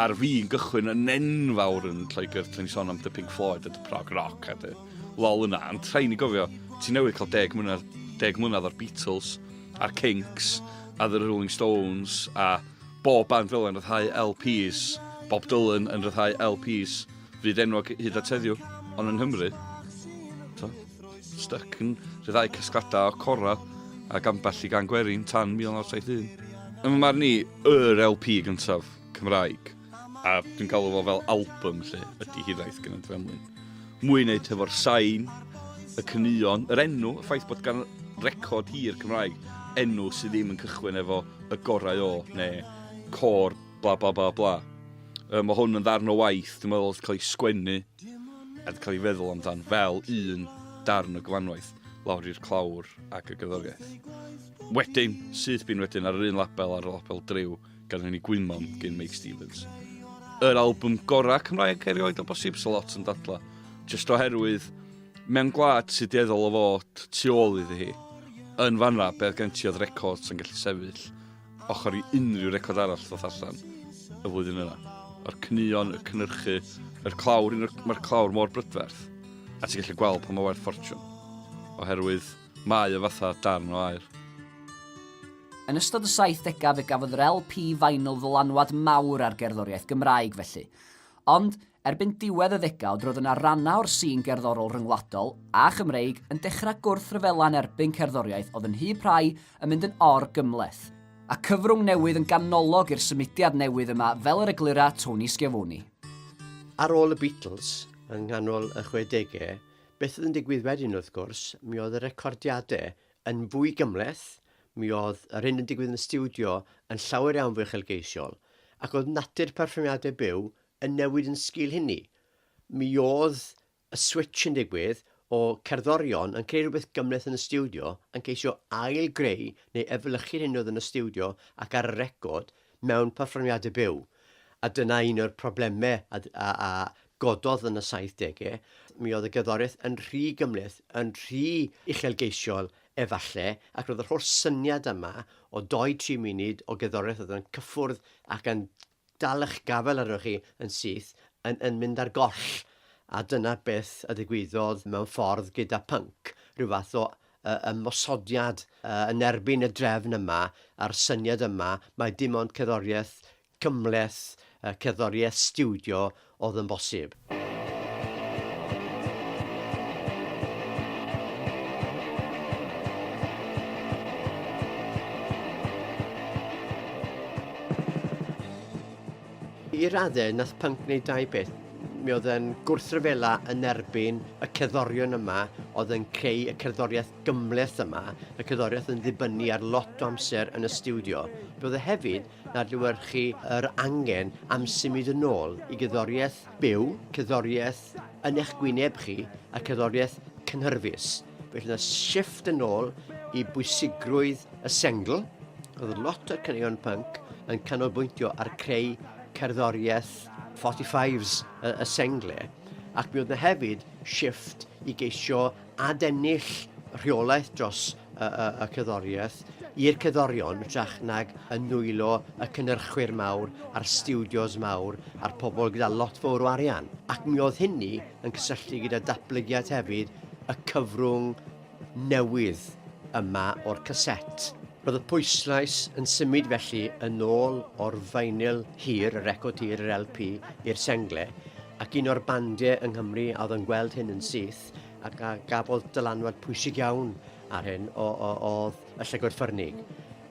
ar fin gychwyn yn enfawr yn Lloegr. Ti'n sôn am The Pink Floyd a The Prog Rock a dy lol yna. Ond rhaid ni gofio, ti newydd cael deg mlynedd, 10 mlynedd o'r Beatles a'r Kinks a The Rolling Stones a bob band fel yn rhyddhau LPs, Bob Dylan yn rhyddhau LPs fyd enwog hyd at heddiw, ond yng Nghymru, to, stuck yn rhyddhau casgliadau o cora ac ambell i gan gwerin tan 1971. Yn fy marn i, yr LP gyntaf Cymraeg, a dwi'n galw fo fel album lle, ydy Hiraeth gan Endaf Emlyn. Mwy wneud hefo'r sain, y caneuon, yr enw, y ffaith bod gan record hir Cymraeg enw sydd ddim yn cychwyn efo y gorau o, neu côr bla bla bla bla. Um, mae hwn yn ddarn o waith, dwi'n meddwl, oedd cael ei sgwennu a wedi cael ei feddwl amdan fel un darn o gyfanwaith lawr i'r clawr ac y gerddoriaeth. Wedyn, syth bin wedyn ar yr un label, ar y label Driw, gan hynny Gwymon gyn Meic Stevens. Yr albwm gorau Cymraeg erioed o bosib, so lot yn dadla. Just oherwydd, mewn gwlad sydd dueddol o fod tu ôl iddi hi, yn fanna, beth gen ti oedd records yn gallu sefyll ochr i unrhyw record arall ddoth allan y flwyddyn yna. O'r caneuon, y cynhyrchu, yr clawr, mae'r clawr mor brydferth, a ti'n gallu gweld pan mae werth ffortiwn. Oherwydd mae o fatha darn o aur. Yn ystod y 70au fe gafodd yr LP vinyl ddylanwad mawr ar gerddoriaeth Gymraeg felly. Ond, Erbyn diwedd y ddegawd roedd yna rannau o'r sîn gerddorol ryngwladol a Chymreig yn dechrau gwrthryfela yn erbyn cerddoriaeth oedd yn nhyb rhai yn mynd yn or-gymhleth. A cyfrwng newydd yn ganolog i'r symudiad newydd yma fel yr eglura Tony Schiavone. Ar ôl y Beatles yng nghanol y chwedegau, beth oedd yn digwydd wedyn wrth gwrs, mi oedd y recordiadau yn fwy gymhleth, mi oedd yr hyn yn digwydd yn y stiwdio yn llawer iawn fwy uchelgeisiol, ac oedd natur perfformiadau byw yn newid yn sgil hynny. Mi oedd y switch yn digwydd o cerddorion yn creu rhywbeth gymhleth yn y stiwdio, yn ceisio ail-greu neu efelychu'r hyn oedd yn y stiwdio ac ar y record mewn perfformiadau byw. A dyna un o'r problemau a, a, a gododd yn y 70au. Mi oedd y gerddoriaeth yn rhy gymhleth, yn rhy uchelgeisiol efallai, ac roedd yr holl syniad yma o doi, tri munud o gerddoriaeth oedd yn cyffwrdd ac yn dal eich gafael arnoch chi yn syth yn, yn mynd ar goll. A dyna beth a ddigwyddodd mewn ffordd gyda punk, rhyw fath o uh, ymosodiad uh, yn erbyn y drefn yma a'r syniad yma mae dim ond cerddoriaeth cymhleth, uh, cerddoriaeth stiwdio oedd yn bosib. I raddau, nath punk wneud dau beth. Mi oedd e'n gwrthryfela yn erbyn y cerddorion yma oedd yn creu y cerddoriaeth gymhleth yma, y cerddoriaeth yn ddibynnu ar lot o amser yn y stiwdio. Mi oedd e hefyd yn adlewyrchu yr angen am symud yn ôl i gerddoriaeth byw, cerddoriaeth yn eich gwyneb chi a cerddoriaeth cynhyrfus. Felly yna shifft yn ôl i bwysigrwydd y sengl. Oedd lot o'r caneuon punk yn canolbwyntio ar creu cerddoriaeth 45s y, y sengle, ac mi oedd yna hefyd shifft i geisio adennill rheolaeth dros y, y, y cerddoriaeth i'r cerddorion hytrach nag yn nwylo y cynhyrchwyr mawr a'r stiwdios mawr a'r pobl gyda lot fawr o arian. Ac mi oedd hynny yn cysylltu gyda datblygiad hefyd y cyfrwng newydd yma o'r caset. Roedd y pwyslais yn symud felly yn ôl o'r vinyl hir, y record hir, yr LP, i'r sengle, ac un o'r bandiau yng Nghymru a oedd yn gweld hyn yn syth ac a gafodd dylanwad pwysig iawn ar hyn oedd y Llygod Ffyrnig.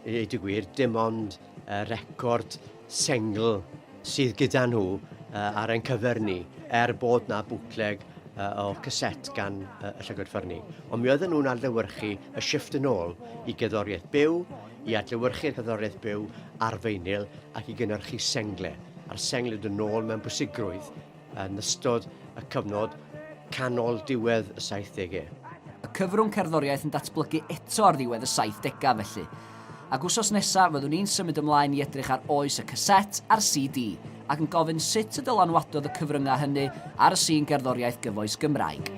I ddeud y gwir, dim ond y record sengl sydd gyda nhw ar ein cyfer ni, er bod na bootleg o cassette gan y Llygod Ffyrnig. Ond mi oedden nhw'n adlewyrchu y shifft yn ôl i gerddoriaeth byw, i adlewyrchu'r gerddoriaeth byw ar feinyl ac i gynhyrchu sengle. A'r sengl yn dod nôl mewn bwysigrwydd yn ystod y cyfnod canol diwedd y 70au. Y cyfrwng cerddoriaeth yn datblygu eto ar ddiwedd y 70au felly. Ac wsos nesa fyddwn ni'n symud ymlaen i edrych ar oes y cassette a'r CD, ac yn gofyn sut y dylanwadodd y cyfryngau hynny ar y sîn gerddoriaeth gyfoes Gymraeg.